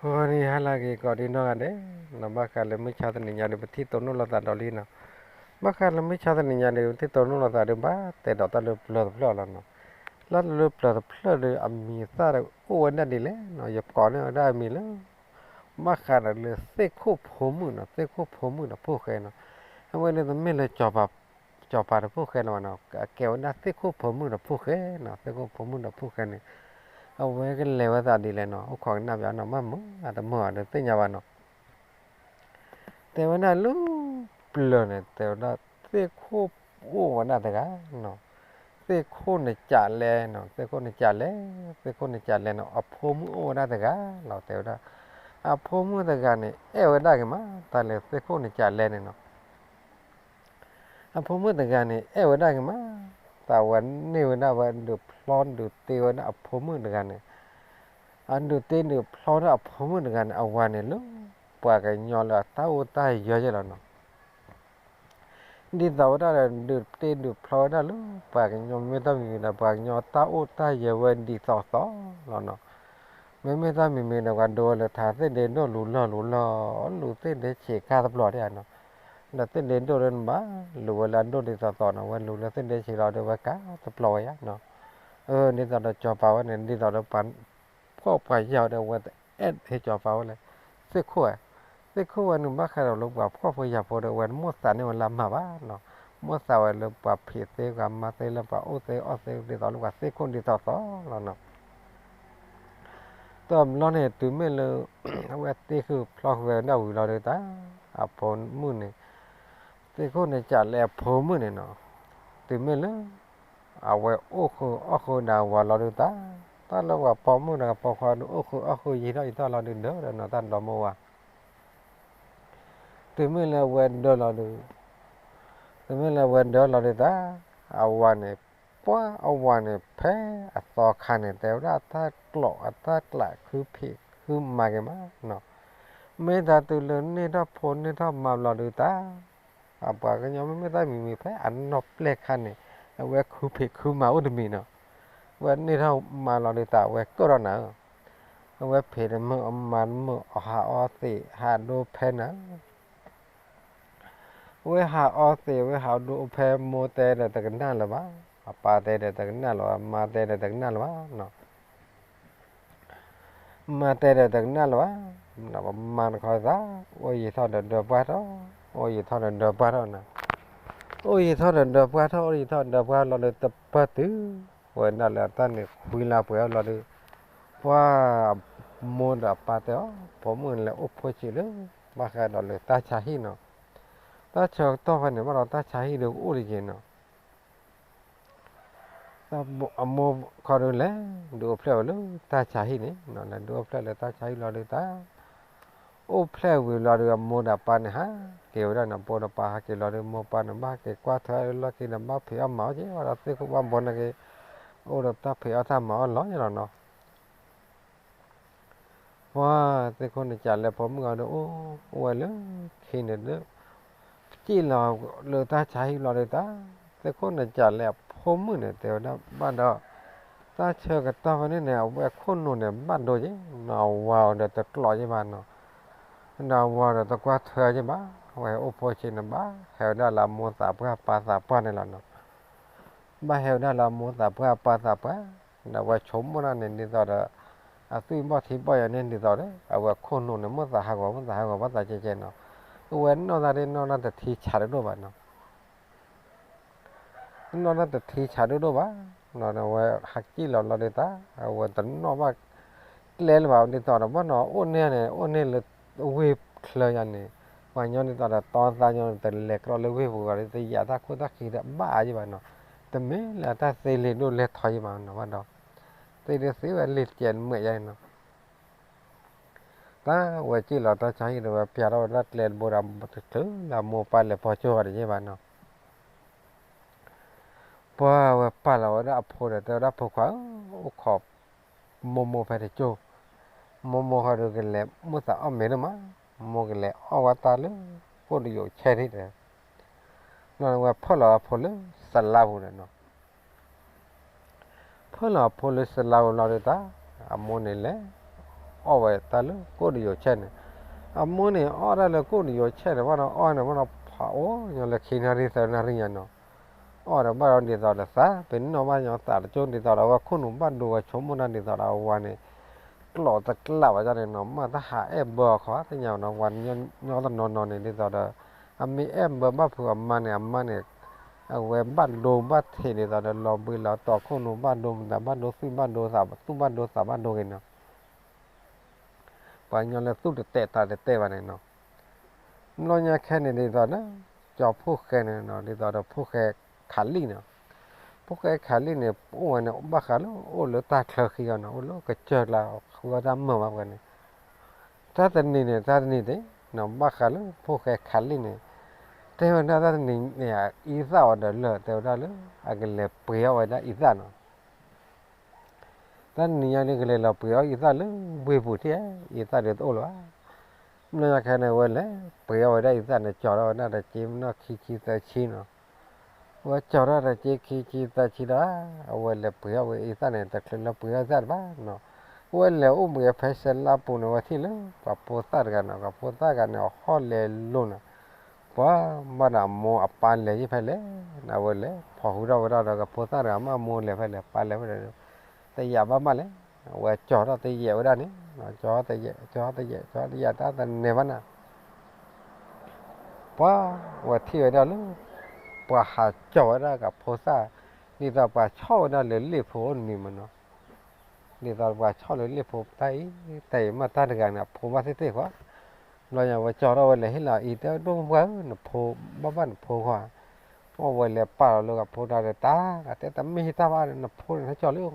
ဂီၤနံၤဟါလၢအဂ့ၤ ကိးဒံနီၢ်ဂၤဒဲးနီၤ, ဘၣ်ဃးလၢမုၢ်ဆါတနံၤညါဒီး ပထံၣ်တိၢ်နီၣ်လိာ်သးဒီးလံနီၤ. ဘၣ်ဃးလၢမုၢ်ဆါတနံၤညါဒီး ပထံၣ်တိၢ်နီၣ်လိာ်သးဒီး ဘၣ်တဲဒီးတၢ်လၢပျၢၤတဖျၢၣ်လီၤနီၤ. လၢတၢ်လၢပျၢၤတဖျၢၣ်ဒီး အမံၤအသၣ်ဒီးအိၣ်ဝဲဒၣ်ဒ်လဲၣ်နီၤ, ယကိးန့ၢ်ဝဲဒၣ်အမံၤလၢ ဘၣ်ဃးဒီးလၢသ့ၣ်ခိၣ်ဖိမုၣ်နီၤ, သ့ၣ်ခိၣ်ဖိမုၣ်ဒီးဖိၣ်ဃဲနီၤ. အဝဲန့ၣ်တမ့ၢ်လၢ စီၤပၤဒီးဖိၣ်ဃဲလၢၤဘၣ်နီၤ, အကဲဝဲဒၣ်သ့ၣ်ခိၣ်ဖိမုၣ်ဒီးဖိၣ်ဃဲနီၤ. သ့ၣ်ခိၣ်ဖိမုၣ်ဒီးဖိၣ်ဃဲန့ၣ် အဝဲကလဲၤဝဲသးဒ်လဲၣ်နီၤ, အိၣ်ခိးကနၣ်ပၠးနီၤ, မ့ၢ်မုာ်အတမုာ်အီၤဒီးသ့ၣ်ညါဘၣ်နီၤ. တဲဝဲဒၣ်လၢပျၢၤန့ၣ် တဲဝဲဒၣ်သ့ၣ်ခိၣ်အိၣ်ဝဲဒၣ်တဂၤနီၤ. သ့ၣ်ခိၣ်န့ၣ်ကးလဲၣ်နီၤ, သ့ၣ်ခိၣ်န့ၣ်ကးလဲၣ်, သ့ၣ်ခိၣ်န့ၣ်ကးလဲၣ်နီၤ, အဖိမုၣ်အိၣ်ဝဲဒၣ်တဂၤလီၤ. တဲဝဲဒၣ် အဖိမုၣ်တဂၤန့ၣ် အဲၣ်ဝဲဒၣ်က့ၤမး တၢ်လၢသ့ၣ်ခိၣ်န့ၣ်ကးလဲၣ်န့ၣ်နီၤ. အဖိမုၣ်တဂၤန့ၣ် အဲၣ်ဝဲဒၣ်က့ၤမး, တၢ်ဝဲန့ၢ်ဝဲဒၣ်ဝဲဒုးဖျီဒုးတ့ဝဲဒၣ်အဖိမုၣ်တဂၤန့ၣ်, အဒုးတ့ဒုးဖျီဒၣ်အဖိမုၣ်တဂၤန့ၣ် အဝၤန့ၣ်လၢ ပှၤကညီလၢအတၢ်အိၣ်တၢ်ယၢၤယဲလီၤနီၤ. ဒ်သိးဝဲဒၣ်ဒီး ဒုးတ့ဒုးဖျီဝဲဒၣ်လၢ ပှၤကညီ မ့မ့ၢ်တၢ်မံၤမံၤဒီး ပှၤကညီတၢ်အိၣ်တၢ်ယၢၤဝဲဒ်သိးသိးလီၤနီၤ. မ့မ့ၢ်တၢ်မံၤမံၤဒီး ပှၤဒိဝဲလၢထးသ့ၣ်ဒ့ဒိၣ်လူၤလီၢ်လူၤလီၢ်, လူၤသ့ၣ်ဒ့ဆံးခါတဘျီဒၣ်နီၤ. ဒီးသ့ၣ်ဒ့ဒိၣ်လၢနဘၣ် လူၤဝဲလၢအဒိၣ်ဒ်သိးသိးနီၤ, ဝဲလူၤလၢသ့ၣ်ဒ့ဆံးလီၤဒီး ဝဲကးတဘျီဝဲယါနီၤ. အၢ ဒ်သိးဒီးစီၤပၤဝဲန့ၣ် ဒ်သိးဒီးပှၤဖှီၣ်ပှၤယာ်ဝဲဒီး ဝဲတအဲၣ်ဟ့စီၤပၤဝဲလဲၣ်. သ့ၣ်ခိၣ်ဝဲ, သ့ၣ်ခိၣ်ဝဲန့ၣ် ဘၣ်ဃးဒီးလၢပှၤဖှီၣ်ဖိယာ်ဖိဒီး အဝဲတမိၣ်သးန့ၢ်ဝဲလၢအမၤဘၣ်နီၤ. မိၣ်သးဝဲလၢပှၤဖံးသ့ပှၤမၤသ့ လၢပှၤအိၣ်သ့အီၣ်သ့ ဒ်သိးလၢပှၤသ့ၣ်ခိၣ်ဒ်သိးသိးလီၤနီၤ. တဘျီန့ၣ် တုၤမ့ၢ်လၢ အဝဲတ့ဃုာ်ဖျီဃုာ်ဝဲဒၣ်ဝံၤလီၤဒီးတၢ် အဖိမုၣ်န့ၣ် သ့ၣ်ခိၣ်န့ၣ်ကးလဲၣ်အဖိမုၣ်န့ၣ်နီၤ. တုၤမ့ၢ်လၢ အဝဲအိၣ်ဃုာ်အီၣ်ဃုာ်ဒီးအဝၤလီၤဒီးတၢ်, တၢ်လၢပှၤပိာ်မုၣ်ဒီးပိာ်ခွါဒီး အိၣ်ဃုာ်အီၣ်ဃုာ်ယံာ်ထီၣ်ယံာ်ထီၣ်လီၤဒီး ဒၢးဒီးနီၤ တၢ်ဒီမိၢ်ဝၤ တုၤမ့ၢ်လၢအဝဲဒၢးလီၤဒီး, တုၤမ့ၢ်လၢအဝဲဒၢးလီၤဒီးတၢ်, အဝၤန့ၣ်, ပှၤအဝၤန့ၣ် ဖဲအသီခါန့ၣ် တဲဝဲဒၣ်အတၢ်ကျိာ်အတၢ်ကျး ခုဖံးခုမၤက့ၤမးနီၤ. မ့ၢ်တၢ်တုၤလၢန့ၢ်ထီၣ်ဖိန့ၢ်ထီၣ်မါဘျီဒီးတၢ်, အပှၤကညီမ့မ့ၢ်တၢ်မံၤမံၤ ဖဲအနီၢ်ပျဲၢ်ခါန့ၣ် အဝဲခုဖံးခုမၤအိၣ်တမံၤနီၤ. အဝဲန့ၢ်ထီၣ်မါလီၤဒီးတၢ် အဝဲကၢၣ်ထီၣ်နၤဧၢ, အဝဲဖံးတမုာ်အမါတမုာ် အဟးအီသံးဟးဒိဖဲနၤ အဝဲဟးအီသံး အဝဲဟးဒိဖဲ မိၢ်တဲဒီးတကနၣ်လၢၤဘၣ်, အပၢ်တဲဒီးတကနၣ်လၢၤဘၣ်, အမါတဲဒီးတကနၣ်လၢၤဘၣ်နီၤ. မါတဲဒီးတကနၣ်လၢၤဘၣ်, မါတခီသး, အိၣ်ယံာ်ထီၣ်ဒီးဒၢးပှၢ်ထီၣ်, အိၣ်ယံာ်ထီၣ်ဒီးဒၢးပှၢ်ထီၣ်နၤ, အိၣ်ယံာ်ထီၣ်ဒီးဒၢးပှၢ်ထီၣ် အိၣ်ယံာ်ထီၣ်ဒီးဒၢးပှၢ်လီၤဒီး တပၢၢ်တုၤဝဲဒၣ်လၢအတၢ်န့ၣ်ခွံလါပှဲၤအီၤလီၤဒီး, ပှၤမိၢ်ဒီးအပၢ်တဲအီၤ ဖိမုၣ်န့ၣ်လဲၤအိၣ်ဖိဆံးလၢ ဘၣ်ဃးဒီးလၢတၢ်ဆါဟံၣ်နီၤ. တၢ်ဆၢကတီၢ်ဖဲန့ၣ် ဘၣ်ဒီးတၢ်ဆါဟံၣ်ဒီးကအိၣ်တယံာ်နီၤ. အမိၢ်ခီဒုးလဲၤဒုးအိၣ်ဖျဲၣ်ဝဲလၢတၢ်ဆါဟံၣ်န့ၣ်, လဲၤဒုးအိၣ်ဖျဲၣ်လၢတၢ်ဆါဟံၣ်လီၤဒီးတၢ်, အိၣ်ဖျဲၣ်ဝံၤလီၤဒီး အမိၢ်ဒီးအပၢ်န့ၣ်ဟးက့ၤဝဲဒၣ်နီၤ, အမိၢ်ဒီးအပၢ်ဟးက့ၤလီၤဒီး မိၢ်ပၢ်န့ၣ် ဘၣ်ဟးက့ၤကွၢ်ထွဲလီၢ်ခံဒီး ဘၣ်ဖံးအီၣ်မၤအီၣ်က့ၤဝဲဒီး သ့ၣ်ခိၣ်ဘၣ်ဘီန့ၣ်က့ၤ, အိၣ်ဒီးတၢ်ဖံးအီၣ်တၢ်မၤအီၣ်လီၤယဲလီၤနီၤ. ပှၤသ့ၣ်ခိၣ်န့ၣ်ကးလဲၣ်အဖိမုၣ်အီၤဒီး အိၣ်ဝဲလၢခံန့ၣ်ဒီး စံၣ်လီၤလၢတၢ်ဆါဟံၣ်လီၤဒီးတၢ်, သ့ၣ်ခိၣ်န့ၣ်ကးလဲၣ်အဖိမုၣ်န့ၣ် တဲဝဲဒၣ်ဘၣ်ဒီး, တၢ်ဆၢကတီၢ်ဖဲန့ၣ်န့ၣ် အဝဲခိၣ်နူာ်န့ၣ် ဘၣ်ဒိယဲ, အဝၤအီၤဒီးတကျိးယဲဘၣ်နီၤ, ဒီးအဝၤဒီးတကွၢ်ထွဲယဲဘၣ်, အဝဲအိၣ်ဖိဆံးန့ၣ် ဘၣ်ဟဲဝဲဒၣ်လၢအမိၢ်သးပှၢ်အပၢ်သးပှၢ်န့ၣ်လီၤနီၤ. ဘၣ်ဟဲဝဲဒၣ်လၢအမိၢ်သးပှၢ်အပၢ်သးပှၢ်, ဒီးအဝဲဆိကမိၣ်ဒၣ်န့ၣ်ဒ်သိးဒီး, အသွံၣ်ဘီၣ်ထံဘီၣ်ယဲန့ၣ်ဒ်သိးဒီး အဝဲခိၣ်နူာ်န့ၣ် မိၣ်သးဟးဂီၤ မိၣ်သးဟးဂီၤ ဘၣ်သးကဲကဲနီၤ, အဝဲနီၢ်သးဒ်နီၢ်ဒၣ်တထံဆးဒိၣ်ဒိၣ်ဘၣ်နီၤ. နီၢ်ဒၣ်တထံဆးဒိၣ်ဒိၣ်ဘၣ်, ဒီးအဝဲဟးစံၣ်လီၤလီၤဒီးတၢ်, အဝဲတနီၣ်ဘၣ်ကျဲလၢၤဘၣ် ဒ်သိးဒီး ဘၣ်နီၤ အိၣ်န့ၢ်န့ၣ် အိၣ်န့ၢ်လၢဝ့ၢ်ချၢယါန့ၣ်, ပှၤညီဒ်သိးဒီး တီသးညီန့ၣ် တလဲၤကြီလၢဝ့ၢ်ပူၤဂီၤဒီး တယာ်တၢ်ခိၣ်တၢ်ခံဒီးဘၣ်အါယဲဘၣ်နီၤ, တမ့ၢ်လၢတၢ်သ့လံာ်ဒိၣ်လဲၢ်ထီယဲဘၣ်နီၤ, ဘၣ်ဒီး သ့ဒုးသ့ဝဲလံာ်ကဲးမဲာ်ယါနီၤ. တၢ်ဝဲစံၣ်လီၤတၢ်ဆါဟံၣ်ဒီး ဝဲပျးထီၣ်ဝဲဒၣ်ကျဲတဘိဒီး တချုးလၢအမိၢ်ပၢ်လဲၤဖီကၠိဂီၤတယဲဘၣ်နီၤ. ပှၤဝဲပာ်လီၤဝဲဒၣ်အဖိဒီး တဲဝဲဒၣ်ဖိခွါဧၢ, အိၣ်ခိးမိၢ်မိၢ်ဖဲတကၠိ, မိၢ်မိၢ်ဃီဒီးကလဲၤမိၢ်သးအီၣ်မ့ၤဒိၣ်မး, မိၢ်ကလဲၤအီၣ်ဝဲတၢ်လၢ ကိၣ်တယိာ်ဆဲထံၣ်ဒီး နီၤ ဝဲဖၢၣ်လီၤအဖိလၢစလါပူၤန့ၣ်နီၤ. ဖၢၣ်လီၤအဖိလၢစလါပူၤလီၤဒီးတၢ်, အမိၢ်န့ၣ်လဲၤ အီၣ်ဝဲတၢ်လၢကိၣ်တယိၤဆဲန့ၣ်, အမိၢ်န့ၣ်အီၣ်တၢ်လၢကိၣ်တယိၤဆဲန့ၣ် ဘၣ်ဒီးအီၣ်န့ၣ် ဘၣ်ဒီးဖးအိၣ်ညီလၢခံနၣ်ရံၣ်သၢနၣ်ရံၣ်ညါနီၤ, အီၣ်ဒီးဘၣ်ဒီးဒ်သိးဒီးသး ပနီၢ်ဘၣ်ညီသးတကၠိၢ် ဒ်သိးဒီးအဝဲခိၣ်နူာ်ဘၣ်ဒိဝဲဆိကမိၣ်တၢ်ဒ်သိးဒီးအဝၤန့ၣ် ကျိးတကျးဘၣ်န့ၣ်နီၤ, မ့ၢ်တၢ်ဟးအဲၣ်ဘၢအီၤခီ သ့ၣ်ညါနီၤ, ဝၤညီသနီၤနီၤန့ၣ် ဒ်သိးဒီး အမ့ၢ်အဲၣ်ဘၢဘၣ်ဖုးအမါန့ၣ် အမါန့ၣ် အဝဲဘၣ်ဒိဘၣ်ထံးဒ်သိးဒီး လီၤဘှံးလီၤတီၤ ခိၣ်နူာ်ဘၣ်ဒိ မတၤဘၣ်ဒိ သွံၣ်ဘၣ်ဒိ သးသူၣ်ဘၣ်ဒိ သးဘၣ်ဒိဂ့ၤနီၤ. ပှၤကညီလၢသူၣ်တတဲာ်သးတတဲာ်ဘၣ်န့ၣ်နီၤ. ဘျီညါခဲန့ၣ်ဒ်သိးဒီး ကၠီဖှိၣ်ဃဲန့ၣ်နီၤ ဒ်သိးဒီးဖှိၣ်ဃဲခးလံၣ်နီၤ. ဖှိၣ်ဃဲခးလံၣ်န့ၣ် အိၣ်ဝဲန့ၣ် ဘၣ်ဃးလၢအိၣ်လၢတၢ်ချၢဃံအီၤနီၤ, အိၣ်လၢကစၢၢ်ကျါ ဃုအီၣ်တၢ်မုာ်ဘၣ်ပှဲၤန့ၣ် တၢ်တနံၤန့ၣ် တၢ်တနံၤသ့ၣ်နီၤ, ဘၣ်ဃးလၢဖှိၣ်ဃဲခးလံၣ်န့ၣ် တဲဝဲဒၣ်တၢ်တနံၤန့ၣ် အံသၣ်အီၤဒီးလၢာ် တဲဝဲဒၣ်လၢ အကလဲၤပှ့ၤအီၣ်ဝဲဒၣ်အံသၣ်နီၤ. တၢ်တနံၤညါဒုး ကလဲၤလီၤပှ့ၤအီၣ်အံသၣ်လၢဝ့ၢ်ပူၤထံၣ်, အံသၣ်ဒုးတအိၣ်လၢၤဘၣ်. ဘျီညါခဲန့ၣ် အဝဲလဲၤပှ့ၤအီၣ်ဝဲဒၣ်အံသၣ်န့ၣ် ကၠီထီၣ်ဝဲဒၣ်တက့မနီၢ်ခံဆံသၢဆံနီၤ. အဝဲကၠီထီၣ်တက့ခံဆံသၢဆံဒီး အဝဲလဲၤပှ့ၤအီၣ်ဝဲအံသၣ်န့ၣ် တချုးလၢပှ့ၤအီၣ်အံသၣ်တဘၣ်နီၤ, အဝဲလဲၤအိၣ်ဘှံးဖဲစဲးလါပူၤန့ၣ် အဝဲထံၣ်လၢပှၤဖိသၣ်တဂၤနီၤ, ပှၤဖိသၣ်တဂၤန့ၣ် အဟီၣ်လဲၤလိၤနီၤ. ပှၤဘၣ်ဒီးအမိၢ်အပၢ်လဲၤယံာ်ဖဲလဲၣ်, အဝဲလဲၤဖီၣ်ဃုာ်ထီၣ်ဝဲဒၣ်ဒီး ကဖိသၣ်တဂၤမ့ၢ်အမိၢ်လဲၤဖဲလဲၣ် ပၢ်လဲၤဖဲလဲၣ်ဒီး တယာ်ဘၣ်မးလဲၣ်, အဝဲကၠီထီၣ်တယဲၢ်ဝဲဒၣ်န့ၣ်, ကၠီတယဲၢ် ကၠီတယဲၢ် ကၠီတယဲၢ်တၢ်တန့ၢ်ဘၣ်နၤ ပှၤဝဲထံၣ်ဝဲဒၣ်လၢ ပှၤဟးကၠီဝဲဒၣ်ကဖိသၣ်, ဒ်သိးပှၤဆီၣ်ဝဲဒၣ်လၢလ့ၣ်ဖိအိၣ်နံၤမးနီၤ, ဒ်သိးပှၤဆီၣ်လၢလ့ၣ်ဖိတၢ်အံၤ, တၢ်အံၤမ့ၢ်တၢ်တဂၤန့ၣ် အဖိဘၣ်သ့ၣ်သ့ၣ်ဃီ, ဘျီညါဝဲကၠီထီၣ်ဝဲလဲၤဟ့ၣ်လီၤအံၤ တဲဒိၣ်ပှၢ်ဧၢ နဖိဘၣ်ဘၣ်နဖိဃီ, ပှၤဝဲလဲၤပာ်လီၤလၢကဖိတၢ်ဒီးတၢ်, တဲတမ့ၢ်ဟံးတၢ်ဘၣ် နဖိန့ၣ် နကၠီလၢဃီကၢ်လီၤ န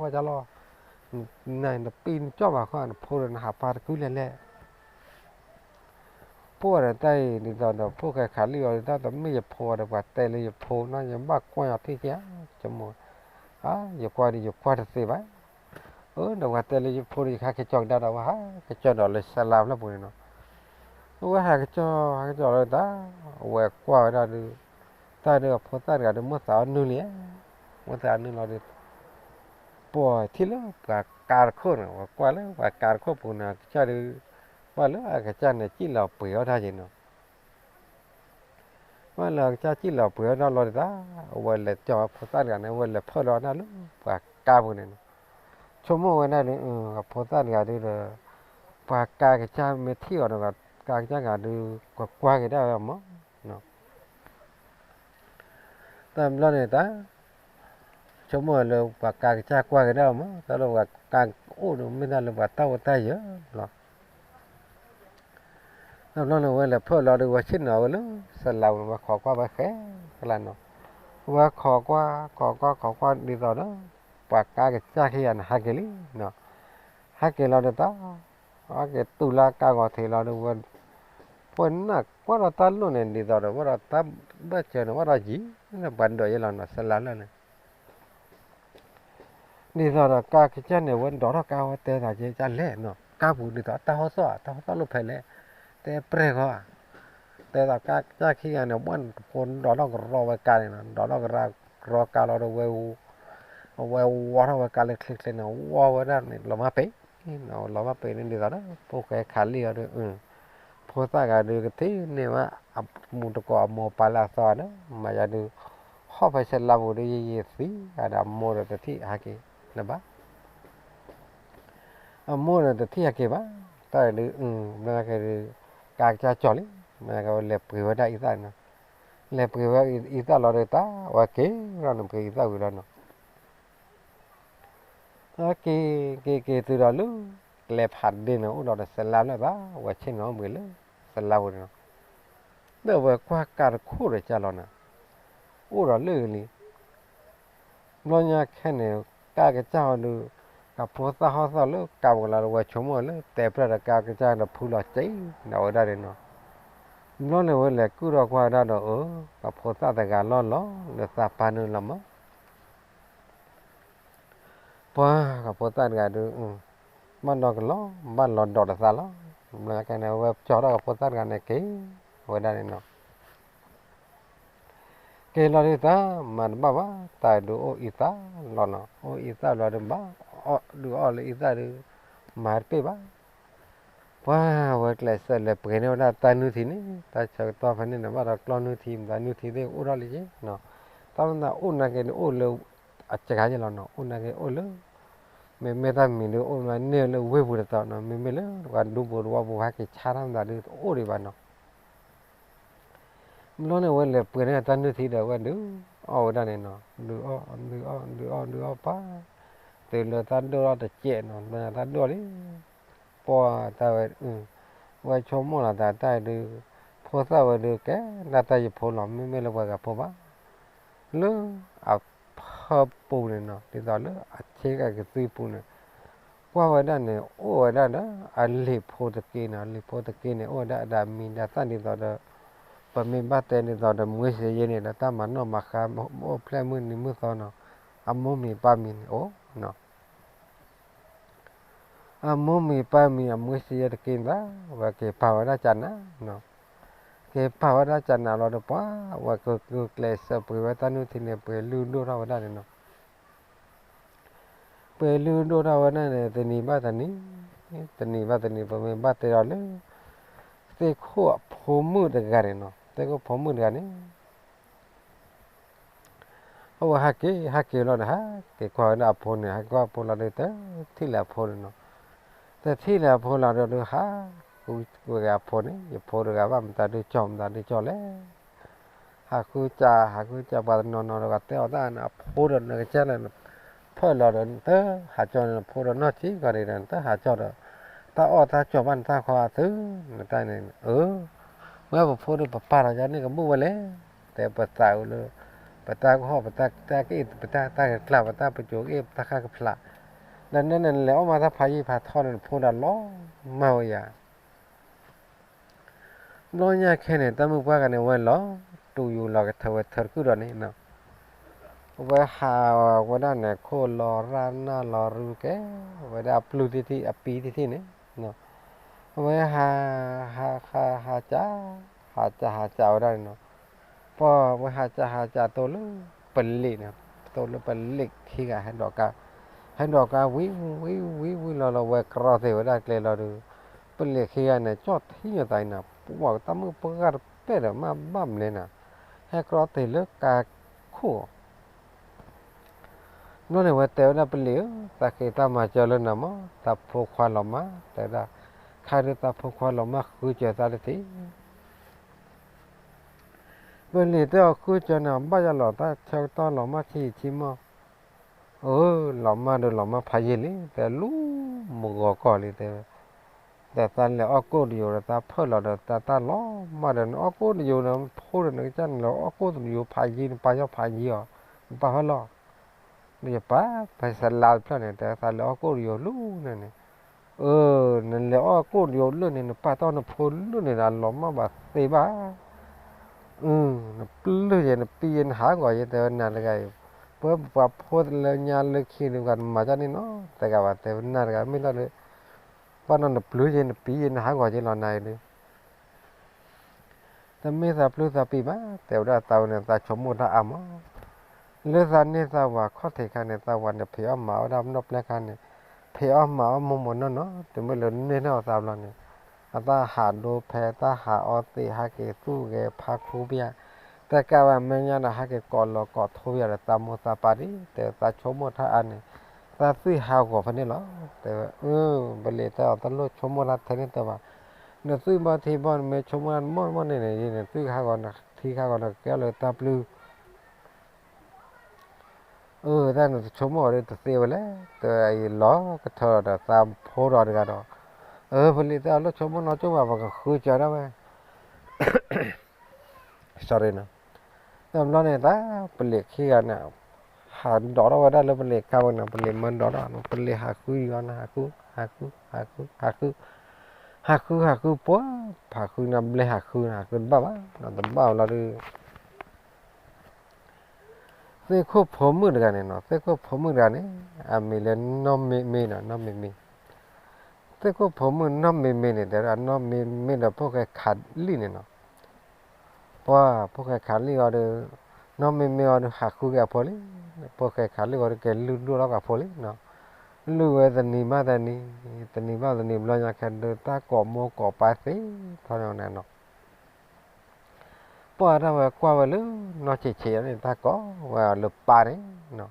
ပံနကၠီၣ်ဘၣ်ဃီ နဖိဒီးနဟးပာ်တကုလဲၣ်လဲၣ် ပှၤဒီးတၢ်အံၤ ဒ်သိးဒီးဖိၣ်ဃဲခးလံၣ်အီၤဒီး တၢ်တမ့ၢ်ယဖိဒီး ပှၤတဲလၢယဖိနီၤ ယဘၣ်ကွၢ်ယီၤထံၣ်က့ၤဧါ, ဆိကမိၣ်, အါ ယကွၢ်ဒီးယကွၢ်တသ့ဘၣ်, အၢ ဒီးပှၤတဲလၢယဖိဒီး ယဟဲက့ၤကၠီကဒါဒီး ဝဲဟးက့ၤကၠီဒီးလၢစဲးလါဖျၢၣ်ပူၤန့ၣ်နီၤ, အဝဲဟးက့ၤကၠီ ဟးက့ၤကၠီလၢတၢ်, အဝဲကွၢ်ဝဲဒၣ်ဒီး တၢ်ဒီးအဖိသၣ်တဂၤဒီး မိၢ်သးအီၣ်နုၢ်လံ, မိၢ်သးအီၣ်နုၢ်လီၤဒီး ပှၤထံၣ်လၢပှၤကါတခိၣ်န့ၣ် ပှၤကွၢ်လၢပှၤကါတခိၣ်ပူၤန့ၣ် အကစၢ်ဒီး, ဘၣ်လၢအကစၢ်န့ၣ် စံၣ်လီၤပှ့ၤအီၣ်တၢ်က့ၤနီၤ, ဘၣ်လၢအကစၢ်စံၣ်လီၤပှ့ၤအီၣ်တၢ်လီၤဒ်သိး, အဝဲလဲၤကၠီဖိသၣ်တဂၤန့ၣ် အဝဲလဲၤဖၢၣ်လီၤတၢ်လၢပှၤကါပူၤန့ၣ်နီၤ, ဆိကမိၣ်ဝဲဒၣ်ဒီး ဖိသၣ်တဂၤဒီး ပှၤကါကစၢ်မ့ၢ်ထံၣ်အီၤဒီး ကါကစၢ်ဂၤဒီး ကကွၢ်က့ၤဒၣ်ဝဲမး တဘျီန့ၣ်တၢ်, ဆိကမိၣ်လၢပှၤကါကစၢ်ကွၢ်က့ၤဒၣ်မး တၢ်လၢပှၤကါအိၣ်ဒီး မ့ၢ်တၢ်လၢပှၤတၢ်အိၣ်တၢ်ယၢၤလီၤ, တဘျီန့ၣ် ဝဲလဲၤဖၢၣ်လီၤဒီး ဝဲဆ့ၣ်နီၤဝဲလၢ စဲးလါပူၤန့ၣ် ဝဲခိးကွၢ်ဝဲဃဲကလါနီၤ, ဝဲခိးကွၢ် ခိးကွၢ် ခိးကွၢ်ဒ်သိးဒီး ပှၤကါကစၢ်ခံဂၤန့ၣ် ဟးက့ၤလံနီၤ, ဟဲက့ၤလီၤဒီးတၢ် ဟဲက့ၤတုၤလၢကါဂီၤထံးလီၤဒီး ဝဲ ပှၤနၢ်ကွၢ်ဒီးတၢ်လိၣ်န့ၣ် ဒ်သိးဒီး ဝဲဒီးတၢ်ဘၢၣ်စၢၤန့ၣ် ဝဲဒီးယံၤ ပှၤဒိးယဲလီၤနီၤ စဲးလါဖျၢၣ်န့ၣ် ဒ်သိးဒီးကါကစၢ်န့ၣ် ဝဲဒိးထီၣ်ကါဝဲတဲသးက့ၤကလဲၣ်နီၤ ကါပူၤဒ်သိးတၢ်ဟီၣ်သီၣ် တၢ်ဟီၣ်သီၣ်လိၣ်ဖဲလဲၣ်, တဲပြဲၢ်ဃီ, တဲသိးကါကစၢ်ခံဂၤန့ၣ် ဝဲနဖိဒိးထီၣ်ကရီဝဲကါန့ၣ်နီၤ ဒိးထီၣ်ကရီကါလီၤဒီးဝဲ အဝဲဝီထီၣ်ဝဲကါလၢချ့ချ့န့ၣ် ဝီဝဲဒၣ်န့ၣ် လီၤမၢ်ပ့ၤ, လီၤမၢ်ပ့ၤန့ၣ်ဒ်သိးဒီး ဖိၣ်ဃဲခးလံၣ်အီၤဒီး ဖိသၣ်ဂၤဒီးကထံၣ်န့ၢ်ဝဲ အမူတကိးအမိၢ်ပၢ်လၢအသီဒီး မၤယၤဒုး ဟီၣ်ဖဲဆဲးလါပူၤဒီး ယံာ်ယံာ်သံ အဒီးအမိၢ်ဒီးတထံၣ်ဟဲက့ၤလၢၤဘၣ် အမိၢ်ဒီးတထံၣ်ဟဲက့ၤဘၣ်, တၢ်ဒုး ဘျီက့ၤဒုး ကါကစၢ်ကၠီလံ, မ့ၢ်ကလဲၤပှ့ၤဝဲဒၣ်အံသၣ်နီၤ, လဲၤပှ့ၤဝဲအံသၣ်လီၤဒီးတၢ် ဝဲက့ၤဝဲဒၣ်န့ၣ် ပှ့ၤအံသၣ်ဝံၤလီၤနီၤ, က့ၤ က့ၤ က့ၤတုၤဒီးလၢ ကျဲဖးဒ့န့ၣ် အိၣ်ဒီးဒီးစလါလၢဘၣ်, ဝဲဆ့ၣ်နီၤအိၣ်ဘှံးလၢ စလါပူၤန့ၣ်နီၤ, လၢအဝဲကွၢ်ကါတခိၣ်ဒီးကၢ်လီၤနီၤ, အိၣ်ဒီးလၢလံ ဘျီညါခဲန့ၣ် ကါကစၢ်ဟီဒုး ကဖိသၣ်ဟီၣ်သီၣ်လၢကါပူၤလီၤဒီး ဝဲဆိကမိၣ်လၢတဲပြၢၢ်ဒီးကါကစၢ်ဒီးဖုလီၤစ့ၢ်ဒီးဝဲဒၣ်န့ၣ်နီၤ, ဘျီန့ၣ်ဝဲလဲၤကုၢ်ထီၣ်ကွၢ်ဝဲဒၣ်ဒီး အၢ ကဖိသၣ်တဂၤလီၤလီၤ လၢသးပၢ်နုာ်လီၤမး ပှၤကဖိသၣ်တဂၤဒုး ဘၣ်ဒီကလီၤ ဘၣ်လီၤဒီးတသးလီၤ, ဘျီညါခဲန့ၣ် ဝဲကၠီထီၣ်ကဖိသၣ်တဂၤန့ၣ်က့ၤဝဲဒၣ်န့ၣ်နီၤ က့ၤလီၤဒုးတၢ် မၤတဘၣ်ဘၣ် တၢ်ဒုးအိၣ်အံသၣ်လီၤနီၤ, အိၣ်အံသၣ်လီၤဒုးဘၣ် ဒုးအီၣ်လၢအံသၣ်ဒုး မၤတပ့ၢ်ဘၣ်, ပှၤဝဲကျဲးစၢးလဲၤပှဲၤန့ၢ်ဝဲဒၣ်တၢ်နုၢ်ထံန့ၣ်, တၢ်ဆၢကတီၢ်ဖဲန့ၣ်န့ၣ် ဘၣ်ဒီးကျီၢ်နုၢ်ထံ မတၤနုၢ်ထံသ့ၣ်အိၣ်ထီၣ်လံက့နီၤ, တၢ်မ့ၢ်သးအိၣ်နာ်က့န့ၣ် အိၣ်လၢ အစှၤယဲလီၤနီၤ, အိၣ်နာ်က့အိၣ်လၢ မ့မ့ၢ်တၢ်မံၤဒုးအိၣ်မးန့ၢ်လၢဝ့ၢ်ပူၤတသီနီၤ, မ့မ့ၢ်လၢပှၤဒူပူၤတဝီပူၤ ဟဲက့ၤဆါတၢ်မတၤဒုးတအိၣ်ဒံးဘၣ်နီၤ. ဘျီန့ၣ် ဝဲလဲၤပှဲၤန့ၢ်တၢ်နုၢ်ထံဒီး ဝဲဒုးအီၣ်ဝဲဒၣ်န့ၣ်နီၤ, ဒုးအီၣ် ဒုးအီၣ် ဒုးအီၣ် ဒုးအီၣ်ပှၤ, တုၤလၢတၢ်ဒိၣ်ထီၣ်တစဲးနီၤ, လၢတၢ်ဒိၣ်လံ, ပှၤတၢ်ဝဲ, ဝဲဆိကမိၣ်လီၤသးတၢ်ဒုး, ဖိသၣ်ဝဲဒုးကဲဒၣ်တၢ်ယဖိလီၤ, မ့မ့ၢ်လၢပှၤဂၤဖိဘၣ်, လၢအဖၢပူၤန့ၣ်နီၤ, ဒ်သိးလၢအဆ့ကၤကသွံပူၤန့ၣ် ကွၢ်ဝဲဒၣ်န့ၣ် အိၣ်ဝဲဒၣ်ဒီး အလံာ်ဖိတက့နီၤ, အလံာ်ဖိတက့န့ၣ် အိၣ်ဝဲဒၣ်အဒၣ်မံၤဒၣ်သၣ်ဒ်သိးဒီး ပမ့ၢ်ဘၣ်တဲဒ်သိးဒီး မွေးစ့ယဲန့ၣ်ဒီး တၢ်မၤနီၣ်မၤဃါ အိၣ်ဖျဲၣ်မုၢ်နံၤမုၢ်သီနီၤ, အမိၢ်မံၤပၢ်မံၤန့ၣ်အိၣ်နီၤ, အမိၢ်မံၤပၢ်မံၤ အမွေးစ့ယဲတက့သး ဝဲက့ၤပာ်ဝဲဒၣ်ကနၤနီၤ, က့ၤပာ်ဝဲဒၣ်ကနၤလီၤဒီး ပှၤဝဲကကျဲးစၢးပှဲၤဝဲတၢ်နုၢ်ထံန့ၣ် ပှဲၤလုၢ်ဒိၣ်ထီၣ်ဝဲဒၣ်န့ၣ်နီၤ. ပှဲၤလုၢ်ဒိၣ်ထီၣ်ဝဲဒၣ်န့ၣ် တနံၤဘၣ်တနံၤ, တနံၤဘၣ်တနံၤ ပမ့ၢ်ဘၣ်တဲဒီးလၢ သ့ၣ်ခိၣ်အဖိမုၣ်တဂၤန့ၣ်နီၤ, သ့ၣ်ခိၣ်ဖိမုၣ်တဂၤန့ၣ် အဝဲဟးက့ၤ ဟးက့ၤလီၤဒီး ဟးက့ၤကွၢ်ဝဲဒၣ်အဖိန့ၣ်, ဟးက့ၤကွၢ်အဖိလီၤဒီး တထံၣ်လၢၤအဖိန့ၣ်နီၤ, တထံၣ်လၢၤအဖိလီၤဒီး ဟးဃုဝဲက့ၤအဖိန့ၣ်, ယဖိတဂၤဘၣ် မတၤဒုးကၠီ မတၤဒုးကၠီလဲၣ် ဟးဃုစၢ် ဟးဃုစၢ် ပှၤတနီၤနီၤဒီး ကတဲအီၤတၢ်န့ၣ် အဖိဒီးနကစၢ်န့ၣ် ဖၢၣ်လီၤဒီး နတဟးကၠီန့ၣ် နဖိဒီးနီၢ်ထံကီၢ်ဒီး နတဟးကၠီဒီး တၢ်အီၣ်တၢ်ကၠီဘၣ်နတၢ်ခီအသုး နတၢ်န့ၣ် အၢ ဝဲပဖိဒီး ပပၢ်ဒီးယၤန့ၣ်ကဘူၣ်ဝဲလဲၣ်, တဲပသးအုးလၢ ပတၢ်ကဟီၣ် ပတၢ်ကဟ့ၣ် ပတၢ်ကကျၢ် ပတၢ်ပကိၤက့ၣ် ပတၢ်ဃၣ်ကဖျး, ဒီးနဲန့ၣ် နလဲၤအီၣ်မးတၢ်ဖးယံာ်ဖးထီန့ၣ် နဖိဒီးလီၤမၢ်ဝဲယၤ ဘျီညါခဲန့ၣ် တၢ်မုၣ်ပှၢ်ဂၤန့ၣ် ဝဲလီၤတူၢ်ယူၤလီၤကထၢဝဲထၢတကုၢ်ဒီးန့ၣ်, အဝဲဟးဝဲဒၣ်န့ၣ် ခိၣ်လီၤရၣ်နၢ်လီၤရူကဲ ဝဲဒၣ်အပျုၢ်တထံၣ် အပံတထံၣ်န့ၣ်, အဝဲဟး ဟး ဟး ဟးကၢ် ဟးကၢ် ဟးကၢ်ဝဲဒၣ်န့ၣ်နီၤ, ပှၢ်ဝဲဟးကၢ် ဟးကၢ်တိၢ်လၢပလံၤန့ၣ်, တိၢ်လၢပလံၤခံဂၤဟဲဒိးကါ, ဟဲဒိးကါဝံၤ ဝံၤ ဝံၤ ဝံၤလီၤလီၤ ဝဲကြီသ့ၣ်ဝဲဒၣ်ကျဲလီၤဒီး ပလံၤခံဂၤန့ၣ် ကၠီၣ်ထံညါသးအံၤနၤ, ပှၢ်တၢ်မုၣ်ပှၢ်ဂၤတပဲၢ်ဒီး မ့ၢ်ဘၣ်မနုၤလဲၣ်နၤ, ဟဲကြီသ့ၣ်လၢကါခိၣ် ဘျီန့ၣ်ဝဲတဲဝဲဒၣ်ပလံၤဧၢ, သးက့ၤတၢ်မၤစၢၤလၢနၤမး, သးဖိခွါလီၤမၢ် တဲဝဲဒၣ်, ခါဒုးသးဖိခွါလီၤမၢ်ဃုစၢၤသးတသ့, ပလံၤတဲအီၤဃုစၢၤန့ၣ် ဘၣ်ယၤလီၤ တၢ်ဆၢကတီၢ်လီၤမၢ်ဆံးဆံးမီၢ်, အၢ လီၤမၢ်ဒီးလီၤမၢ်ဖးယံာ်လံ တဲလူၤမုၢ်ဂီၤကီၢ်လံ တဲဝဲ ဒီးသးလဲၤအီၣ်ကိၣ်တယိၤဒီး သးဖၢၣ်လီၤဒီး တၢ်တၢ်လီၤမၢ်ဒီး နအီၣ်ကိၣ်တယိၤဒီး ဖိဒီးနကစၢ်န့ၣ် လဲၤအီၣ်ကိၣ်တယိၤဖးယံာ် နပာ်ယီၢ်ဖးယံာ်အီၤ, နပာ်ဖဲလီၤ, ဒီးယပာ် ဖဲစလါတဖျၢၣ်န့ၣ် တဲသးလဲၤအီၣ်ကိၣ်တယိၤလၢန့ၣ်န့ၣ်, အၢ နလဲၤအီၣ်ကိၣ်တယိၤလၢန့ၣ် နပာ်တီၢ်နဖိလၢန့ၣ်ဒီး အလီၤမၢ်ဘၣ်သ့ဘၣ် နပျုၢ်ယဲ နပံယဲ နဟးဂီၤယဲ တဲဝဲနၤတဂၤအံၤ, ပဝဲပပှၤဖိလၢညါလၢခံန့ၣ် ပှၤတမၤတၢ်န့ၣ်နီတဂၤဘၣ် တဲဝဲနၤတဂၤ မ့ၢ်လီၤဒီး ပှၤနီၤ နပျုၢ်ယဲ နပံယဲ နဟးဂီၤယဲလီၤနၤအံၤဒီး တမ့ၢ်သးပျုၢ်သးပံၤဘၣ် တဲဝဲဒၣ်သးဝဲန့ၣ် သးဆိကမိၣ်တၢ်အါမး လၢသးန့ၢ်သးဝၤခီၣ်ထံးခါန့ၣ် သးဝၤန့ၣ် ဖံးအီၣ်မၤအီၣ်ဒၣ်နီၢ်ပျဲၢ်ခါန့ၣ် ဖံးအီၣ်မၤအီၣ်မိၢ်မိၢ်နီၢ်နီၢ် တုၤမ့ၢ်လၢန့ၢ်ထီၣ်အသးဘျီန့ၣ် အတၢ်ဟးဒိဖဲ တၢ်ဟးအီသံး ဟဲက့ၤသူၣ်ဂဲၤဖးခူပယါ တကးဘၣ်မဲာ်ညါဒီး ဟဲက့ၤကိးလီၤကိးထိပယါဒီး သးမိၢ်သးပၢ်ဒ် တဲသးဆိကမိၣ်တၢ်အါန့ၣ် သးသွံၣ်ဟးဂီၤဖဲန့ၣ်လီၤ တဲဝဲ အၢ ပလံၤတဲအီၤ တလိၣ်ဆိကမိၣ်တၢ်ထဲန့ၣ်တဘၣ် နသွံၣ်ဘၣ်ထံဘၣ် နမ့ၢ်ဆိကမိၣ်တၢ်တမီၢ်တမီၢ်န့ၣ်န့ၣ် နသွံၣ်ဟးဂီၤ နထံဟးဂီၤ နကကဲလၢတၢ်ပျုၢ် အၢ တၢ်န့ၣ်တဆိကမိၣ်အီၤဒီးတသ့ဝဲလဲၣ် တဲအံၤလီၤကထၢဒီးသးဖိဒီးတဂၤဒီး အၢ ပလံၤတဲအီၤ လိၣ်ဆိကမိၣ်နီတကၠိၢ်ဘၣ် ပကဃုစၢၤဒၣ်ဝဲ တဘျီန့ၣ် တၢ်ပလံၤခံဂၤန့ၣ် ဟးဒိးထီၣ်ဝဲဒၣ်လၢပလံၤခါဝဲန့ၣ် ပလံၤမၢဒိးထီၣ် ပလံၤဟးဃုယီၤန့ၣ် ဟးဃု ဟးဃု ဟးဃု ဟးဃု ဟးဃု ဟးဃုပှၢ် ဟးဃုန့ၣ် ဘျဲဟးဃုန့ၣ် ဟးဃုတဘၣ်ဘၣ် တဘၣ်လီၤဒီး သ့ၣ်ခိၣ်ဖိမုၣ်တဂၤန့ၣ်နီၤ သ့ၣ်ခိၣ်ဖိမုၣ်တဂၤန့ၣ် အမံၤလၢနီၢ်မ့မ့နီၤ နီၢ်မ့မ့ သ့ၣ်ခိၣ်ဖိမုၣ်နီၢ်မ့မ့န့ၣ် တဲဝဲဒၣ်နီၢ်မ့မ့ဒီးဖိၣ်ဃဲခးလံၣ်န့ၣ်နီၤ ပှၢ်ဖိၣ်ဃဲခးလံၣ်အီၤဒီး နီၢ်မ့မ့အီၤဒီး ဟးဃုက့ၤအဖိလံ, ဖိၣ်ဃဲခးလံၣ်အီၤဒီး ကဲလုၢ်ဒိၣ်ထီၣ်က့ၤအဖိလံနီၤ. လုၢ်ဝဲတနံၤဘၣ်တနံၤ, တနံၤဘၣ်တနံၤ ဘျီညါခဲဒုး တၢ်ကိးမိၢ်ကိးပၢ်သ့ထီၣ်န့ၣ်နီၤ. ပှၢ်တၢ်ဝဲကွၢ်ဝဲလၢနီၢ်ဆံးဆံးန့ၣ် တၢ်ကိးဝဲအီၤလၢပၢ်န့ၣ်နီၤ.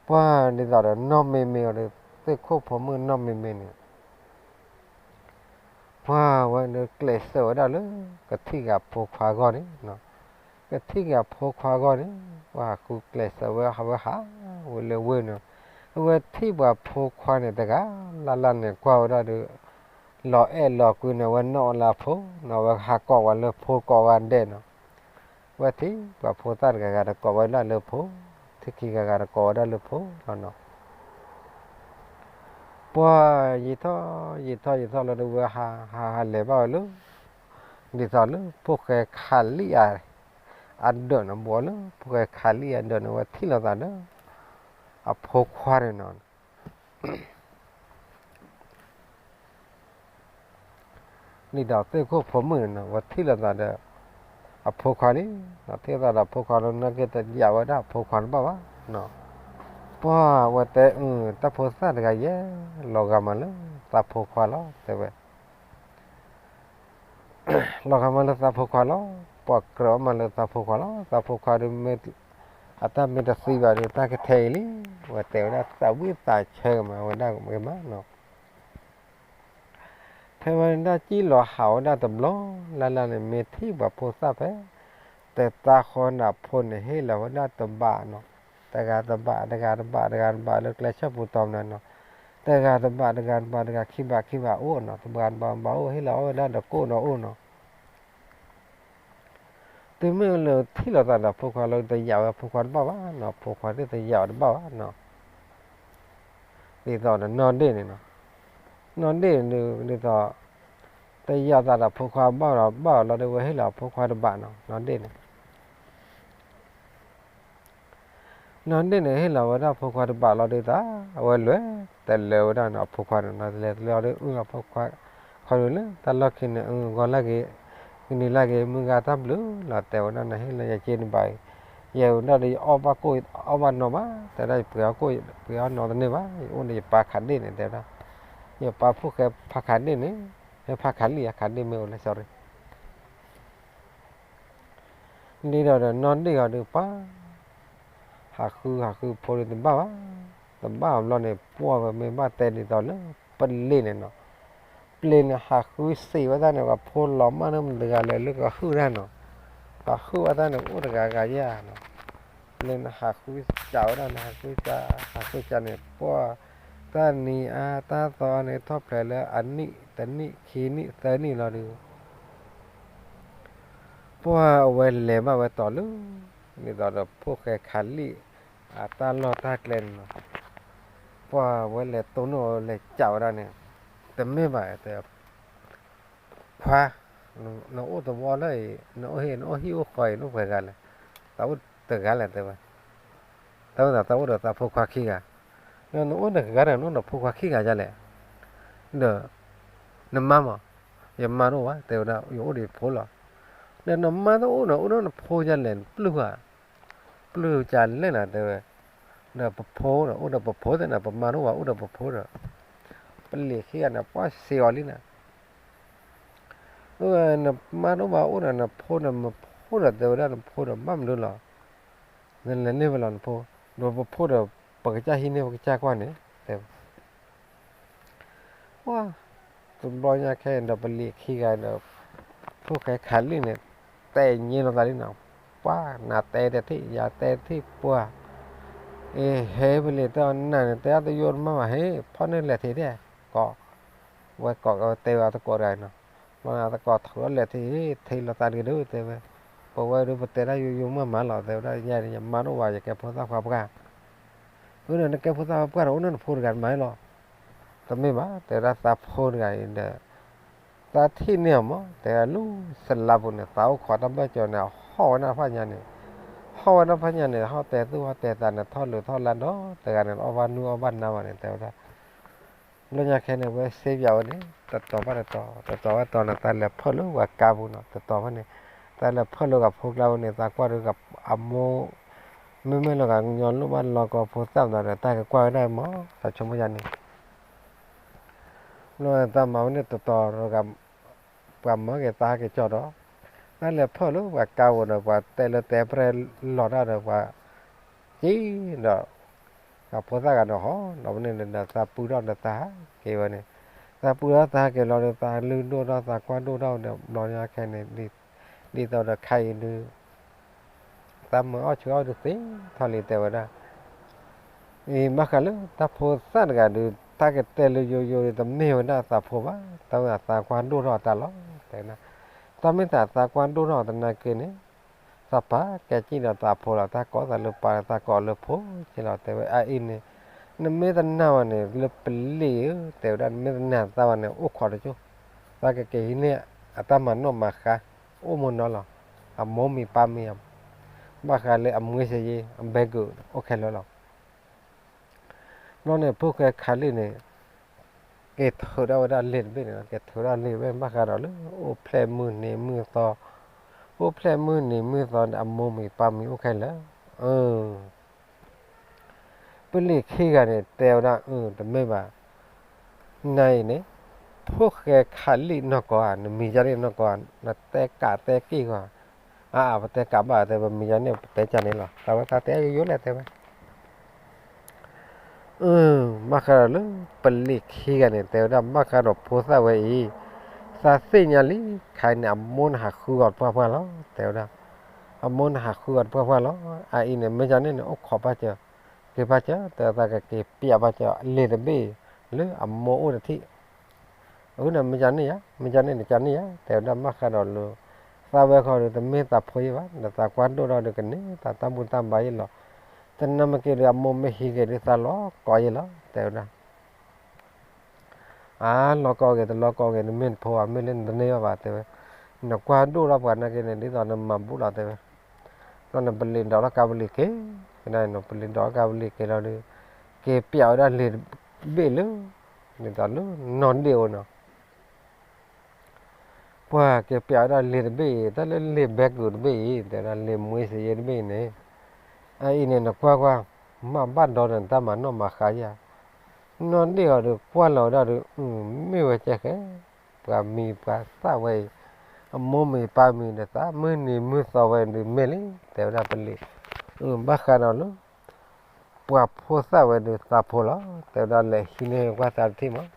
ပှၢ်ဒ်သိးဒီးနီၢ်မ့မ့ၢ်အီၤဒီး သ့ၣ်ခိၣ်ဖိမုၣ်နီၢ်မ့မ့ၢ်န့ၣ် ပှၢ်ဝဲဒုးကျဲးစၢးဝဲဒၣ်လၢ ကထံၣ်က့ၤအဖိခွါအဂီၢ်န့ၣ်, ကထံၣ်က့ၤအဖိခွါအဂီၢ်န့ၣ် ပှၢ်ဃုကျဲးစၢးဝဲ ဟးဝဲဟးဝဲလၢဝ့ၢ်န့ၣ်, အဝဲထံၣ်ပှၤဖိခွါန့ၣ်တဂၤလၢ်လၢ်န့ၣ် ကွၢ်ဝဲဒၣ်ဒီး လီၤအဲၣ်လီၤကွံန့ၣ် အဝဲနီၣ်လၢအဖိနီၤ, အဝဲဟးကိးဝဲလၢဖိကိးဂၤဒဲးနီၤ. ဝဲထံၣ်ပှၤဖိသၣ်တဂၤဂၤဒီးကိးဝဲဒၣ်လၢဖိ, ထံၣ်ခံဂၤဂၤဒီးကိးဝဲဒၣ်လၢဖိလီၤနီၤ. ပှၢ်ယံာ်ထီၣ်ယံာ်ထီၣ်ယံာ်ထီၣ်လီၤဒီး ဝဲဟးဟးဟးလဲၤဘၣ်ဝဲလၢ ဒ်သိးလၢဖိၣ်ဃဲခးလံၣ်အဒၢးန့ၣ်, ဘိးလၢဖိၣ်ဃဲခးလံၣ်အဒၢးန့ၣ် ဝဲထံၣ်လိာ်သးဒီး အဖိခွါန့ၣ်နီၤ. ဒ်သိးသ့ၣ်ခိၣ်ဖိမုၣ်န့ၣ်နီၤ ဝဲထံၣ်လိာ်သးဒီး အဖိခွါလံ, ထံၣ်လိာ်သးဒီးအဖိခွါလီၤ နာ်က့တယာ်ဝဲဒၣ်အဖိခွါတဘၣ်ဘၣ်နီၤ. ပှၢ်ဝဲတဲအု တၢ်ဖိသၣ်တဂၤယဲ လီၤဂာ်မးလၢသးဖိခွါလီၤ တဲဝဲ လီၤဂာ်မးလၢသးဖိခွါလီၤ, ပှၤကြၢးအီၣ်မးလၢသးဖိခွါလီၤ, သးဖိခွါဒီးမ့ၢ် အတၢ်မ့ၢ်တသံဘၣ်ဒီး တၢ်ကထဲအံၤလံ, ဝဲတဲဝဲဒၣ်သးဝံၣ်သးဆၢကမးဝဲဒၣ်ကမးနီၤ. ဖဲဝဲဒၣ်ကံၣ်လီၤဟးဝဲဒၣ်တဘျီလၢ်လၢ်န့ၣ် မ့ၢ်ထံၣ်ပှၤဖိသၣ်ဖဲ တတါဃီန့ၣ် အဖိန့ၣ်ဟ့ၣ်လီၤဝဲဒၣ်တဘးနီၤ, တဂၤတဘး တဂၤတဘး တဂၤတဘးလၢကျဲဆၢပူၤတီၤမးနီၤ, တဂၤတဘး တဂၤတဘး တဂၤခံဘး ခံဘးအိၣ်နီၤ, တဂၤတဘး ဘးအိၣ် ဟ့ၣ်လီၤအီၣ်ဝဲဒၣ်ဒီးကိၣ်ဒီးအိၣ်နီၤ. တုၤမ့ၢ်လၢထံၣ်လိာ်သးဒီးဖိခွါလီၤ တယာ်ဝဲဖိခွါတဘၣ်ဘၣ်နီၤ, ဖိခွါသ့ၣ်တယာ်အီၤတဘၣ်ဘၣ်နီၤ. ဒ်သိးဒီးနီၢ်ဒ့ၣ်န့ၣ်နီၤ, နီၢ်ဒ့ၣ်န့ၣ်ဒ်သိး တယာ်သးဒီးဖိခွါဘၣ်လီၤ ဘၣ်အီၤလီၤဒီး ဝဲဟ့ၣ်လီၤဖိခွါတဘးနီၤ, နီၢ်ဒ့ၣ်န့ၣ် နီၢ်ဒ့ၣ်န့ၣ် ဟ့ၣ်လီၤဝဲဒၣ်ဖိခွါတဘးလီၤဒုးသး, အဝဲလဲၤတလဲၤဝဲဒၣ်န့ၣ် အဖိခွါန့ၣ် လဲၤတလဲၤအီၤဒီး အုၣ်အဖိခွါ ခီဒုးလၢတၢ်လီၢ်ခံန့ၣ် အုၣ်ဂီၤလၢဂ့ၤ ကနံၤလၢဂ့ၤ မုၢ်ဂၤတၢ်ဘျုးလီၤ တဲဝဲဒၣ် နဟ့ၣ်လၢယက့တဘးအံၤ, ယဲဝဲဒၣ်ဒီး ယအီၣ်ဘၣ်ကိၣ်အီၣ်ဘၣ်နီၤဘၣ်, တဲဒၣ် ယပှ့ၤအီၣ်ကိၣ် ယပှ့ၤအီၣ်နီၤတန့ၢ်ဘၣ်, ယအိၣ်ဒီးယပၢ်ခးဒ့ၣ်န့ၣ် တဲဝဲဒၣ်, ယပၢ်ဖိၣ်ဃဲဖးခးဒ့ၣ်န့ၣ်, ဟဲဖးခးလံ အခးဒ့ၣ်မ့ၢ်အိၣ်လၢ sorry ဒ်ဒီးနီၢ်ဒ့ၣ်အီၤဒုးပှၢ်, ဟးဃုဟးဃုဖိဒုးတဘၣ်ဘၣ်, တဘၣ်အဘျီန့ၣ် ပှၢ်ဝဲမ့ၢ်ဘၣ်တဲဒ်သိးလၢ ပလ့ၤန့ၣ်နီၤ, ပလ့ၤန့ၣ် ဟးဃုစံးဝဲတၢ်န့ၣ် ပှၤဖိလီၤမၢ်န့ၣ် မတဂၤလဲၤလၢကဟုၣ်တၢ်နီၤ, ပှၤဟုၣ်ဝဲတၢ်န့ၣ် အိၣ်တဂၤဂၤယါနီၤ, ပလ့ၤန့ၣ် ဟးဃုစံးဝဲဒၣ်န့ၣ် ဟးဃုစံး ဟးဃုစံးန့ၣ် ပှၢ် တၢ်နံၤအါ တၢ်သီအါန့ၣ် ထီၣ်ဖျဲးလၢအနံၣ် တနံၣ် ခံနံၣ် သၢနံၣ်လီၤဒုး ပှၢ်အဝဲလဲၤဘၣ်ဝဲတီၤလၢ ဒ်သိးဒီးဖိၣ်ဃဲခးလံၣ် အတၢ်လီၢ်တၢ်ကျဲန့ၣ်လီၤ, ပှၢ်ဝဲလဲၤတိၢ်နီၣ်ဝဲလဲၤစံးဝဲဒၣ်န့ၣ်, တမ့ၢ်ဘၣ်တဲ, ခွါ, နအိၣ်သဝီလၢအံၤ နအိၣ်ဟံၣ် နအိၣ်ဟံၣ်အိၣ်ဃီအံၤ နအိၣ်ပှဲၤဂၤလဲၣ်, သးအိၣ်တဂၤလဲၣ်တဲဝဲ, တၢ်ဝဲသး သးအိၣ်ဒီးသးဖိခွါခံဂၤ, နအိၣ်တဂၤဒီး နအိၣ်ဒီးဖိခွါခံဂၤဒ်လဲၣ်, ဒီး နမါမး, ယမါတအိၣ်ဘၣ် တဲဝဲဒၣ် ယအိၣ်ဒီးယဖိလီၤ, ဒီးနမါတအိၣ်နီၤ အိၣ်ဒီးနဖိဒ်လဲၣ် နပျုၢ်ဧါ, ပျုၢ်ကလဲၣ်နီၤ တဲဝဲ, ဒီးပဖိဒီး အိၣ်ဒီးပဖိသ့ၣ်နီၤ ပမါတအိၣ်ဘၣ် အိၣ်ဒီးပဖိဒီး, ပလ့ၤခံဂၤန့ၣ် ပှၢ်စံးအီၤလံနီၤ, နမါတအိၣ်ဘၣ်အိၣ်ဒီးနဖိဒီး နဖိဒီး တဲဝဲဒၣ်နဖိဒီး ဘၣ်မနုၤလီၤ, နလဲၤန့ၢ်ဝဲလီၤနဖိ, ဒီးပဖိဒီး ပကစၢ်ဟံးန့ၢ်ပကစၢ်ကွၢ်န့ၣ် တဲဝဲ ပှၢ်, တဘျီညါခဲအံၤဒီး ပလံၤခံဂၤဒီး ဖိၣ်ဃဲခးလံၣ်န့ၣ် တဲညံလိာ်သးလံနီၤ, ပှၢ် နၤတဲတထံၣ် ယၤတဲတထံၣ် ပှၢ်, အ့ ဟဲပလံၤတဲအီၤ နၤန့ၣ် တဲအါတယိတမၢ်ဘၣ် ဟ့ၣ် ဖီၣ်န့ၢ်လဲၤထံးဒၣ်, ကိး, ဝဲကိး ဝဲတဲဝဲအသကိးတဂၤနီၤ, ဘျီန့ၣ်အသကိးထုးထီၣ်လဲၤထံး ထံးလိာ်သးတဂ့ၤဒီး တဲဝဲ, ပဝဲဒုးပတဲတၢ်ယိယိမၢ်မးလီၤ တဲဝဲဒၣ် ယၤန့ၣ် ယမါတအိၣ်ဘၣ် ယကဲဖိသၣ်ခွါပှၢ် အၢ နကဲဖိသၣ်ခွါပှၢ်ဒီး အိၣ်န့ၢ်နဖိတဂၤတမံၤလီၤ, တမ့ၢ်ဘၣ် တဲဝဲဒၣ်သးဖိတဂၤအံၤဒီး သးထံၣ်န့ၢ်အီၤမး တဲဝဲဒၣ်လၢစလါပူၤန့ၣ် သးအိၣ်ခိးတၢ်ဘၢၣ်စၢၤန့ၣ် ဟီၣ်ဝဲဒၣ်ဖးညါန့ၣ်, ဟီၣ်ဝဲဒၣ်ဖးညါန့ၣ် ဟီၣ်တဲသူၣ်ဟီၣ်တဲသးန့ၣ် ထီၣ်လၢထီၣ်လၢဒီး တဂၤန့ၣ် အီၣ်ဘၣ်နုၢ်အီၣ်ဘၣ်နါဘၣ်န့ၣ် တဲဝဲဒၣ် ဘျီညါခဲန့ၣ် ဝဲစ့ပၠးဝဲန့ၣ် တတီၤဘၣ်တတီၤ တတီၤဘၣ်တတီၤန့ၣ် သးလဲၤဖၢၣ်လၢပှၤကါပူၤနီၤ တတီၤဘၣ်န့ၣ် သးလဲၤဖၢၣ်လၢပှၤဖိကျါပူၤန့ၣ် သးကွၢ်ဒီးအမိၢ် မ့မ့ၢ်လီၤဂာ်ညီလိၣ်ဘၣ်လီၤကီဖိသၣ်မတၤဒီး တၢ်ကကွၢ်ဝဲဒၣ်မး သးဆိကမိၣ်ယၤန့ၣ် လီၤသးမၤဝဲန့ၣ်တတီၤတဂၤ ပှၤမၢက့ၤသးဟးက့ၤကၠီဒီး တၢ်လဲၤဖၢၣ်လၢပှၤကါဧိၤဒီး ပှၤတဲလၢတဲပြဲၢ်လီၤတၢ်ဒီး ပှၤက့ၤဒီး ပှၤဖိသၣ်ဂၤဒီးဟီ ဒီးဝဲန့ၣ်ဒီး သးပူထီၣ်ဒီးသးဟးက့ၤဝဲန့ၣ်, သးပူထီၣ်သးဟးက့ၤလီၤဒီး သးလုၢ်ဒိၣ်ထီၣ်သးကွၢ်ဒိၣ်ထီၣ်ဒီး ဘျီညါခဲန့ၣ် ဒ်သိးဒီးခါအံၤဒုး သးမုာ်အီၣ်ဆၢအီၣ်ဒုးသ့ထီၣ်လံ တဲဝဲဒၣ်. အံၤဘၣ်ဃးလၢတၢ်ဖိသၣ်တဂၤဒုး တၢ်ကတဲလၢယိယိဒုး တမ့ၢ်ဝဲဒၣ်သးဖိဘၣ်, တၢ်ဝဲဒၣ်သးကွၢ်ဒိၣ်ထီၣ်အတၢ်လီၤ တဲဝဲဒၣ်. တၢ်မ့ၢ်သးသးကွၢ်ဒိၣ်ထီၣ်သနာ်က့န့ၣ် သးပာ်ကဲကံၣ်ဒီးသးဖိလီၤ, တၢ်ကိးသးလၢပာ်သးကိးလၢဖိက့လီၤ တဲဝဲ. အအံၤန့ၣ် နမ့ၢ်တနာ်ဝဲန့ၣ် လၢပလံၤဧၢ တဲဝဲဒၣ်, နမ့ၢ်တနာ်သးဝဲန့ၣ် အိၣ်ခိးတကၠိၢ်, သးကက့ၤဟံးန့ၢ်အတၢ်မၤနီၣ်မၤဃါ အိၣ်မူနီၤလီၤ. အမိၢ်မံၤပၢ်မံၤ ဘၣ်ဃးလၢအမွေးစာရင်း အဘဲကုး အိၣ်ခဲလၢာ်လီၤ. ဘျီန့ၣ် ဖိၣ်ဃဲခးလံၣ်န့ၣ် က့ၤထုးထီၣ်ဝဲဒၣ်လံာ်တဘ့ၣ်န့ၣ်လီၤ, က့ၤထုးထီၣ်လံာ်တဘ့ၣ် ဘၣ်ဃးဒီးလၢ အိၣ်ဖျဲၣ်မုၢ်နံၤမုၢ်သီ, အိၣ်ဖျဲၣ်မုၢ်နံၤမုၢ်သီန့ၣ် အမိၢ်မံၤပၢ်မံၤအိၣ်ခဲလၢာ် ပလံၤခံဂၤန့ၣ် တဲဝဲဒၣ် အၢ တမ့ၢ်ဘၣ်, နၤအံၤန့ၣ် ဖိၣ်ဃဲခးလံၣ်နီၢ်ကီၢ်ဧါ, နမံၤယါန့ၣ်နီၢ်ကီၢ်ဧါ, နတဲကးတဲက့ၢ်ကွၢ်, အါအါ ပတဲကးဘၣ် တဲ ပမံၤယါန့ၣ် ပတဲကၢ်န့ၣ်လီၤ, တၢ်ဝဲသးတဲယိယိလဲၣ် တဲဝဲ အၢ ဘၣ်ဃးဒီးလၢ ပလံၤခံဂၤန့ၣ် တဲဝဲဒၣ် ဘၣ်ဃးဒီးဖိသၣ်ဝဲအံၤ သးသ့ၣ်ညါလံ ခါအံၤန့ၣ် အမိၢ်န့ၣ်ဟးဃုအီၤတပှၢ်ပှၢ်လီၤ တဲဝဲဒၣ်, အမိၢ်န့ၣ်ဟးဃုအီၤတပှၢ်ပှၢ်လီၤ. အအံၤန့ၣ် မ့ၢ်ယါန့ၣ်န့ၣ် အိၣ်ခိးဘၣ်စၢၤ, က့ၤဘၣ်စၢၤ တဲဝဲ သးကက့ၤပျးဘၣ်စၢၤလံာ်တဘ့ၣ် လၢအမိၢ်အိၣ်တထံၣ် အဃိန့ၣ် မ့ၢ်ယါန့ၣ်ယါ, မ့ၢ်ယါန့ၣ်န့ၣ် ကန့ၣ်ယါ တဲဝဲဒၣ်. ဘၣ်ဃးဒီးလၢ သးဝဲခီဒီး တမ့ၢ်သးဖိယဲၢ်ဘၣ်, ဒီးသးကွၢ်ဒိၣ်ထီၣ်ဒီး ကန့ၢ်သးတၢ်ဘူၣ်တၢ်ဘါယဲၢ်လီၤ. တနၢ်မ့ၢ်က့ၤဒီး အမိၢ်မ့ၢ်ဟံးက့ၤဒီး သးလီၤကိးယဲၢ်လီၤ တဲဝဲဒၣ်. အါ လီၤကိးက့ၤ တလီၤကိးက့ၤ နမ့ၢ်တဖိဘၣ် မ့ၢ်လၢနတန့ၢ်ဘၣ်ဘၣ် တဲဝဲ, နကွၢ်ဒိၣ်ထီၣ်ပှၤနာ်က့န့ၣ် ဒ်သိးနမၤဘူၣ်လီၤ တဲဝဲ. ဘျီန့ၣ် ပလံၤဒိးထီၣ်ကါပလံၤက့ၤ, ကနၣ်နီၤ ပလံၤဒိးထီၣ်ကါပလံၤက့ၤလီၤဒီး က့ၤပျးဝဲဒၣ်လံာ်တဘ့ၣ်လၢ ဒ်သိးလၢနီၢ်ဒ့ၣ်အိၣ်နီၤ ပှၤက့ၤပျးဝဲဒၣ်လံာ်တဘ့ၣ်အံၤ တၢ်လၢလံာ်ဘဲကုးတဘ့ၣ်အံၤ တဲဝဲဒၣ် လံာ်မွေးစာရင်းတဘ့ၣ်အံၤန့ၣ်, အအံၤန့ၣ် နကွၢ်ကွၢ်, မ့ၢ်ဘၣ်ဒီးနတၢ်မၤနီၣ်မၤဃါယါ, နီၢ်ဒ့ၣ်အီၤဒီး ကွၢ်လီၤဝဲဒၣ်ဒီး မ့ၢ်ဝဲကဲဃဲ, ပှၤမံၤပှၤသၣ်ဝဲအံၤ, အမိၢ်မံၤပၢ်မံၤဒီး သးမုၢ်နံၤမုၢ်သီဝဲဒုးမ့ၢ်လံ, တဲဝဲဒၣ်ပလံၤ, ဘၣ်ဃးဒီးလၢ ပှၤဖိသၣ်ဝဲဒုးသးဖိလီၤ, တဲဝဲဒၣ် လဲၤဟံးန့ၢ်ကွၢ်သးတထံၣ်မး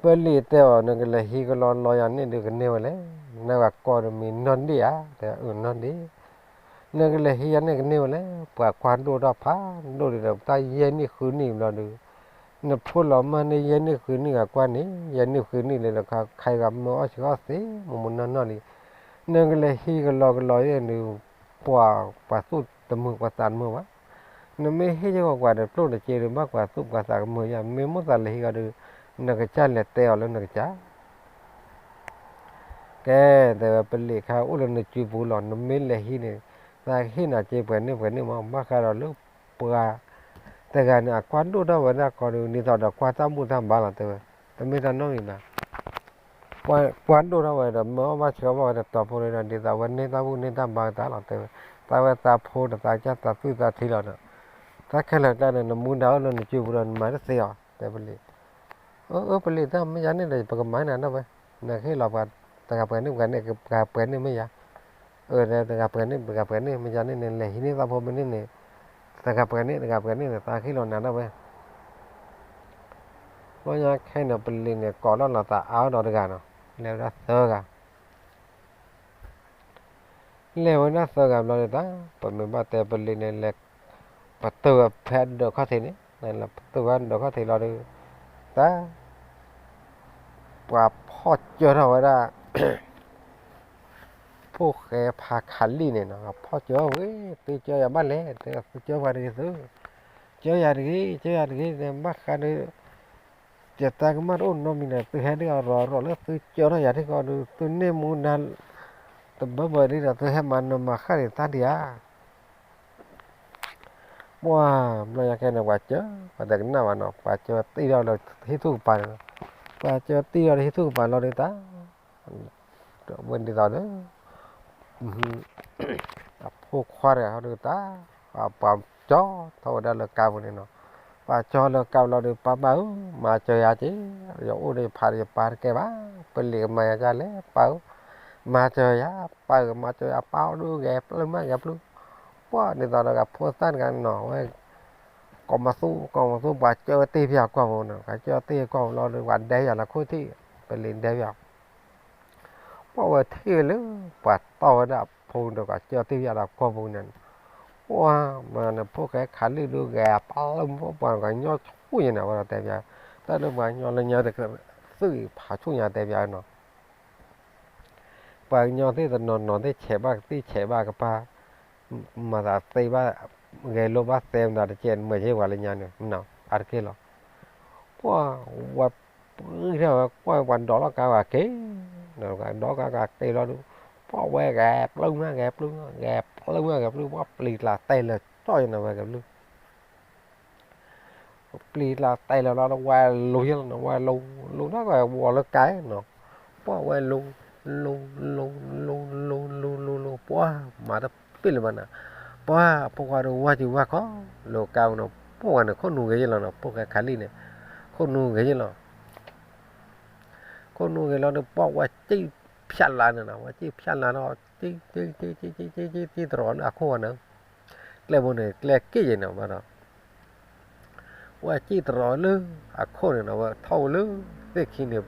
ပလံၤတဲအီၤ နကလဲၤဟံးကလီလီၤယၤန့ၣ်ဒုးကန့ၢ်ဝဲလဲၣ်, နဂၤကိးတမံၤနီၢ်ဒ့ၣ်ဧါ, တဲအၢနီၢ်ဒ့ၣ်, နကလဲၤဟံးယၤန့ၣ်ကန့ၢ်ဝဲလဲၣ်, ပှၤကွၢ်ဒိၣ်ထီၣ်ဖးဒိၣ်ဒံးဒီး တၢ်ယဲၢ်နံၣ်ဃုနံၣ်ဘျီဒုး, နဖိလီၤမၢ်န့ၢ်ယဲၢ်နံၣ်ဃုနံၣ်ဂၤကွၢ်န့ၣ် ယဲၢ်နံၣ်ဃုနံၣ်လၢ ခါခါဂၤမၢအီၣ်ဆၢအီၣ်သ့ မုၢ်မုၢ်နီၢ်နီၢ်လံ, နကလဲၤဟံးကလီကလီယဲၢ်န့ၣ် ပှၤပှၤသူၣ်တမုာ်ပှၤသးတမုာ်ဘၣ် နမ့ၢ်ဟ့ၣ်ယဲၢ်ဂီၤကွၢ်ဒီး ကျိၣ်တက့ဒီး ဘၣ်ပှၤသူၣ်ပှၤသးကမုာ်ယါ, မ့ၢ်မိၣ်သးလဲၤဟံးဂီၤဒီး နကစၢ်လဲၤတဲအီၤလၢနကစၢ်, ကဲ, တဲဝဲပလံၤခါအိၣ်လၢနစုပူၤလီၤ, နမ့ၢ်လဲၤဟံးန့ၣ် သးဟ့ၣ်နၤစ့ပှဲၤန့ၣ်ပှဲၤန့ၣ်မး, ဘၣ်ဃးဒီးလၢပှၤတဂၤန့ၣ် အကွၢ်ဒိၣ်ထီၣ်ဝဲဒၣ်ခီဒီး ဒ်သိးဒီးကွၢ်တၢ်ဘူၣ်တၢ်ဘါလီၤ တဲဝဲ, တမ့ၢ်တၢ်နီတမံၤဘၣ် ကွၢ်ဒိၣ်ထီၣ်ဝဲဒီး မၢအီၣ်ဘၣ်ဆၢဘၣ်ဝဲဒီးတီၤဖိန့ၣ်ဒီး ဒ်သိးဝဲန့ၢ်တၢ်ဘူၣ်န့ၢ်တၢ်ဘါကတၢၢ်လီၤ တဲဝဲ, သးဝဲသးဖိဒီးသးကစၢ်သးသူၣ်သးထံလီၤဒီး, တၢ်ခဲလၢာ်ကျါန့ၣ် နမူဒါအိၣ်လၢနစုပူၤဒီး နမၤတသ့အီၤ တဲပလံၤ, အၢ ပလံၤတၢ်မ့ၢ်ယါန့ၣ်ဒီး ပကမၤနၤဒၣ်ဝဲ, နဟ့ၣ်လီၤပှၤတဂၤပှဲၤန့ၣ်ပှဲၤန့ၣ် ပှၤပှဲၤန့ၣ်မ့ၢ်ယါ အၢ တဂၤပှဲၤန့ၣ်ပှဲၤန့ၣ် မ့ၢ်ယါန့ၣ်န့ၣ် လဲၤဟံးန့ၢ်သးဖိမ့ၢ်န့ၣ်န့ၣ်, တဂၤပှဲၤန့ၣ် တဂၤပှဲၤန့ၣ်န့ၣ် သးဟ့ၣ်လီၤနၤဒၣ်ဝဲ, ဘျီညါခဲအံၤန့ၣ် ပလံၤန့ၣ် ကိးထီၣ်လီၤသးအါထီၣ်ဒီးတဂၤနီၤ, လဲၤဝဲဒၣ်သၢဂၤ လဲၤဝဲဒၣ်သၢဂၤဘျီဒုးတၢ် ပမ့ၢ်ဘၣ်တဲပလံၤန့ၣ် လဲၤပတုာ်ဝဲဖဲဒၢးခီၣ်ထံးန့ၣ်, လဲၤပတုာ်ဝဲဒၢးခီၣ်ထံးလီၤဒုး, တၢ် ပှၤဖီၣ်ကၢထီၣ်ဝဲဒၣ် ဖိၣ်ဃဲဖါခးလံၣ်န့ၣ်နီၤ, ဖီၣ်ကၢဝဲ, သုကၢယၤဘၣ်လဲၣ်, တဲသုကၢပှၤတဂ့ၤသု, ကၢယၤတဂ့ၤ, ကၢယၤတဂ့ၤ, ဘၣ်ဃးဒီး ယတၢ်ကမၣ်တအိၣ်နီတမံၤန့ၣ် သုဟဲဒ်အရီၤရီၤလၢသုကၢထီၣ်ယၤထံကီၢ်ဒီး သုန့ၢ်မူဒါ တဘၢဘၢဒ်ဒီး သုဟဲမၤနၢၤမၤဃၣ်ဒံးတၢ်ဒံးဧါ. ပှၤ ဘျီညါခဲန့ၣ် ပှၤကၢ ပှၤတကနၣ်ဘၣ်နီၤ, ပှၤကၢတံၢ်ထီၣ်လၢဟံၣ်သူၣ်ကပၤန့ၣ်, ပှၤကၢတံၢ်ထီၣ်လၢဟံၣ်သူၣ်ကပၤလီၤဒုးတၢ်, ဝဲဒ်သိးဒီး အဖီ ဖိခွါတဂၤဟီဒုးတၢ်, ပှၤကၠီထီၣ်ဝဲဒၣ်လၢကါပူၤန့ၣ်နီၤ, ပှၤကၠီလၢကါပူၤလီၤဒုး ပၢ်ပၢ်ဧၢ, မၤစၢၤယၤက့ၤ, ယအိၣ်ဒီးယဖးဒီးယပၢ်တကဲဘၣ်, ပလံၤကမၤယၤဒ်လဲၣ် ပၢ်ဧၢ, မၤစၢၤယၤ, ပၢ်ဧၢ မၤစၢၤယၤ, ပၢ်အိၣ်ဒုးဂဲၤပျုၢ်မးဂဲၤပျုၢ်, ပှၤဒ်သိးဒီးဖိသၣ်တဂၤနီၤ ဝဲ ကိးမသူ ကိးမသူ ပှၤကၠီတ့ၢ်ဖဲအကွၢ်ဖိနီၤ, ပှၤကၠီတ့ၢ်အကွၢ်ဖိလီၤဒီး ပှၤဒဲယၤလီၤခိၣ်ထံး, ပလံၤဒဲယၤ ပှၤဝဲထံၣ်ဝဲလၢ ပှၤတီၢ်ဝဲဒၣ်ဖိဒီး ပှၤကၠီတ့ၢ်ဖဲအကွၢ်ဖိန့ၣ်, ပှၤမၤန့ၣ် ဖိၣ်ဃဲခးလံၣ်ဒုးဂဲၤပျုၢ်မး ပှၤကညီဆူၣ်ညါန့ၣ် ဝဲဒီးတဲပျး, တၢ်လၢပှၤကညီလၢညါတက သုးဖးဆူၣ်ညါတဲပျးနီၤ ပှၤကညီသ့ၣ်တနီၤနီၤသ့ၣ်ဆဲးဘၣ်ကသံၣ်ဆဲးဘၣ်ကပၤ, မၤသးသ့ဘၣ်, ဂဲၤလိဘၣ်သဲမတၤတကဲ မ့ၢ်ယဲၢ်ပှၤလၢညါန့ၣ်, အါတက့ၢ်လီၤ. ပှၤဝဲပှၢ်ထဲဝဲကွၢ်ပှၤဒိးလီၤကါဂၤက့ၤ, ဒိးကါဂၤက့ၤလီၤဒုး, ပှၤဝဲဂဲၤပျုၢ်မး ဂဲၤပျုၢ်မး ဂဲၤပျုၢ်မး ဂဲၤပျုၢ် ပှၤပျံၤကျါတဲလၢာ်ကၠီၣ်ယဲၢ်န့ၣ် ဝဲဂဲၤပျုၢ် ပျံၤကျါတဲလၢာ်လီၤ ဝဲလူၤယဲၢ်လီၤန့ၣ် ဝဲလူၤ လူၤထီၣ်ကဝီၤလၢကါနီၤ, ပှၤဝဲလူၤ လူၤ လူၤ လူၤ လူၤ လူၤ လူၤ လူၤ ပှၤမၤတပ့ၢ်လၢၤဘၣ်န့ၣ်, ပှၤဖိခွါဒီးဝါစုၤဝါခီ လၢကါပူၤန့ၣ် ပှၤဝဲန့ၣ် ခိၣ်နူာ်ဂ့ၤယဲၢ်လီၤနီၤ ဖိၣ်ဃဲခးလံၣ်န့ၣ်, ခိၣ်နူာ်ဂ့ၤယဲၢ်လီၤ ခိၣ်နူာ်ဂ့ၤလီၤဒီး ပှၤဝဲစံၣ်ဖၠၣ်လါန့ၣ်နီၤ ဝဲစံၣ်ဖၠၣ်လါဒီး စံၣ် စံၣ် စံၣ် စံၣ် စံၣ် စံၣ်တရီၤလၢအခိၣ်ဝဲန့ၣ်, ကျဲဘိန့ၣ် ကျဲက့ၣ်ယဲၢ်န့ၣ်ဘၣ်ဒီး ဝဲစံၣ်တရီၤလၢအခိၣ်န့ၣ်နီၤ ဝဲထီၣ်ဝဲလၢသ့ၣ်ခံန့ၣ်,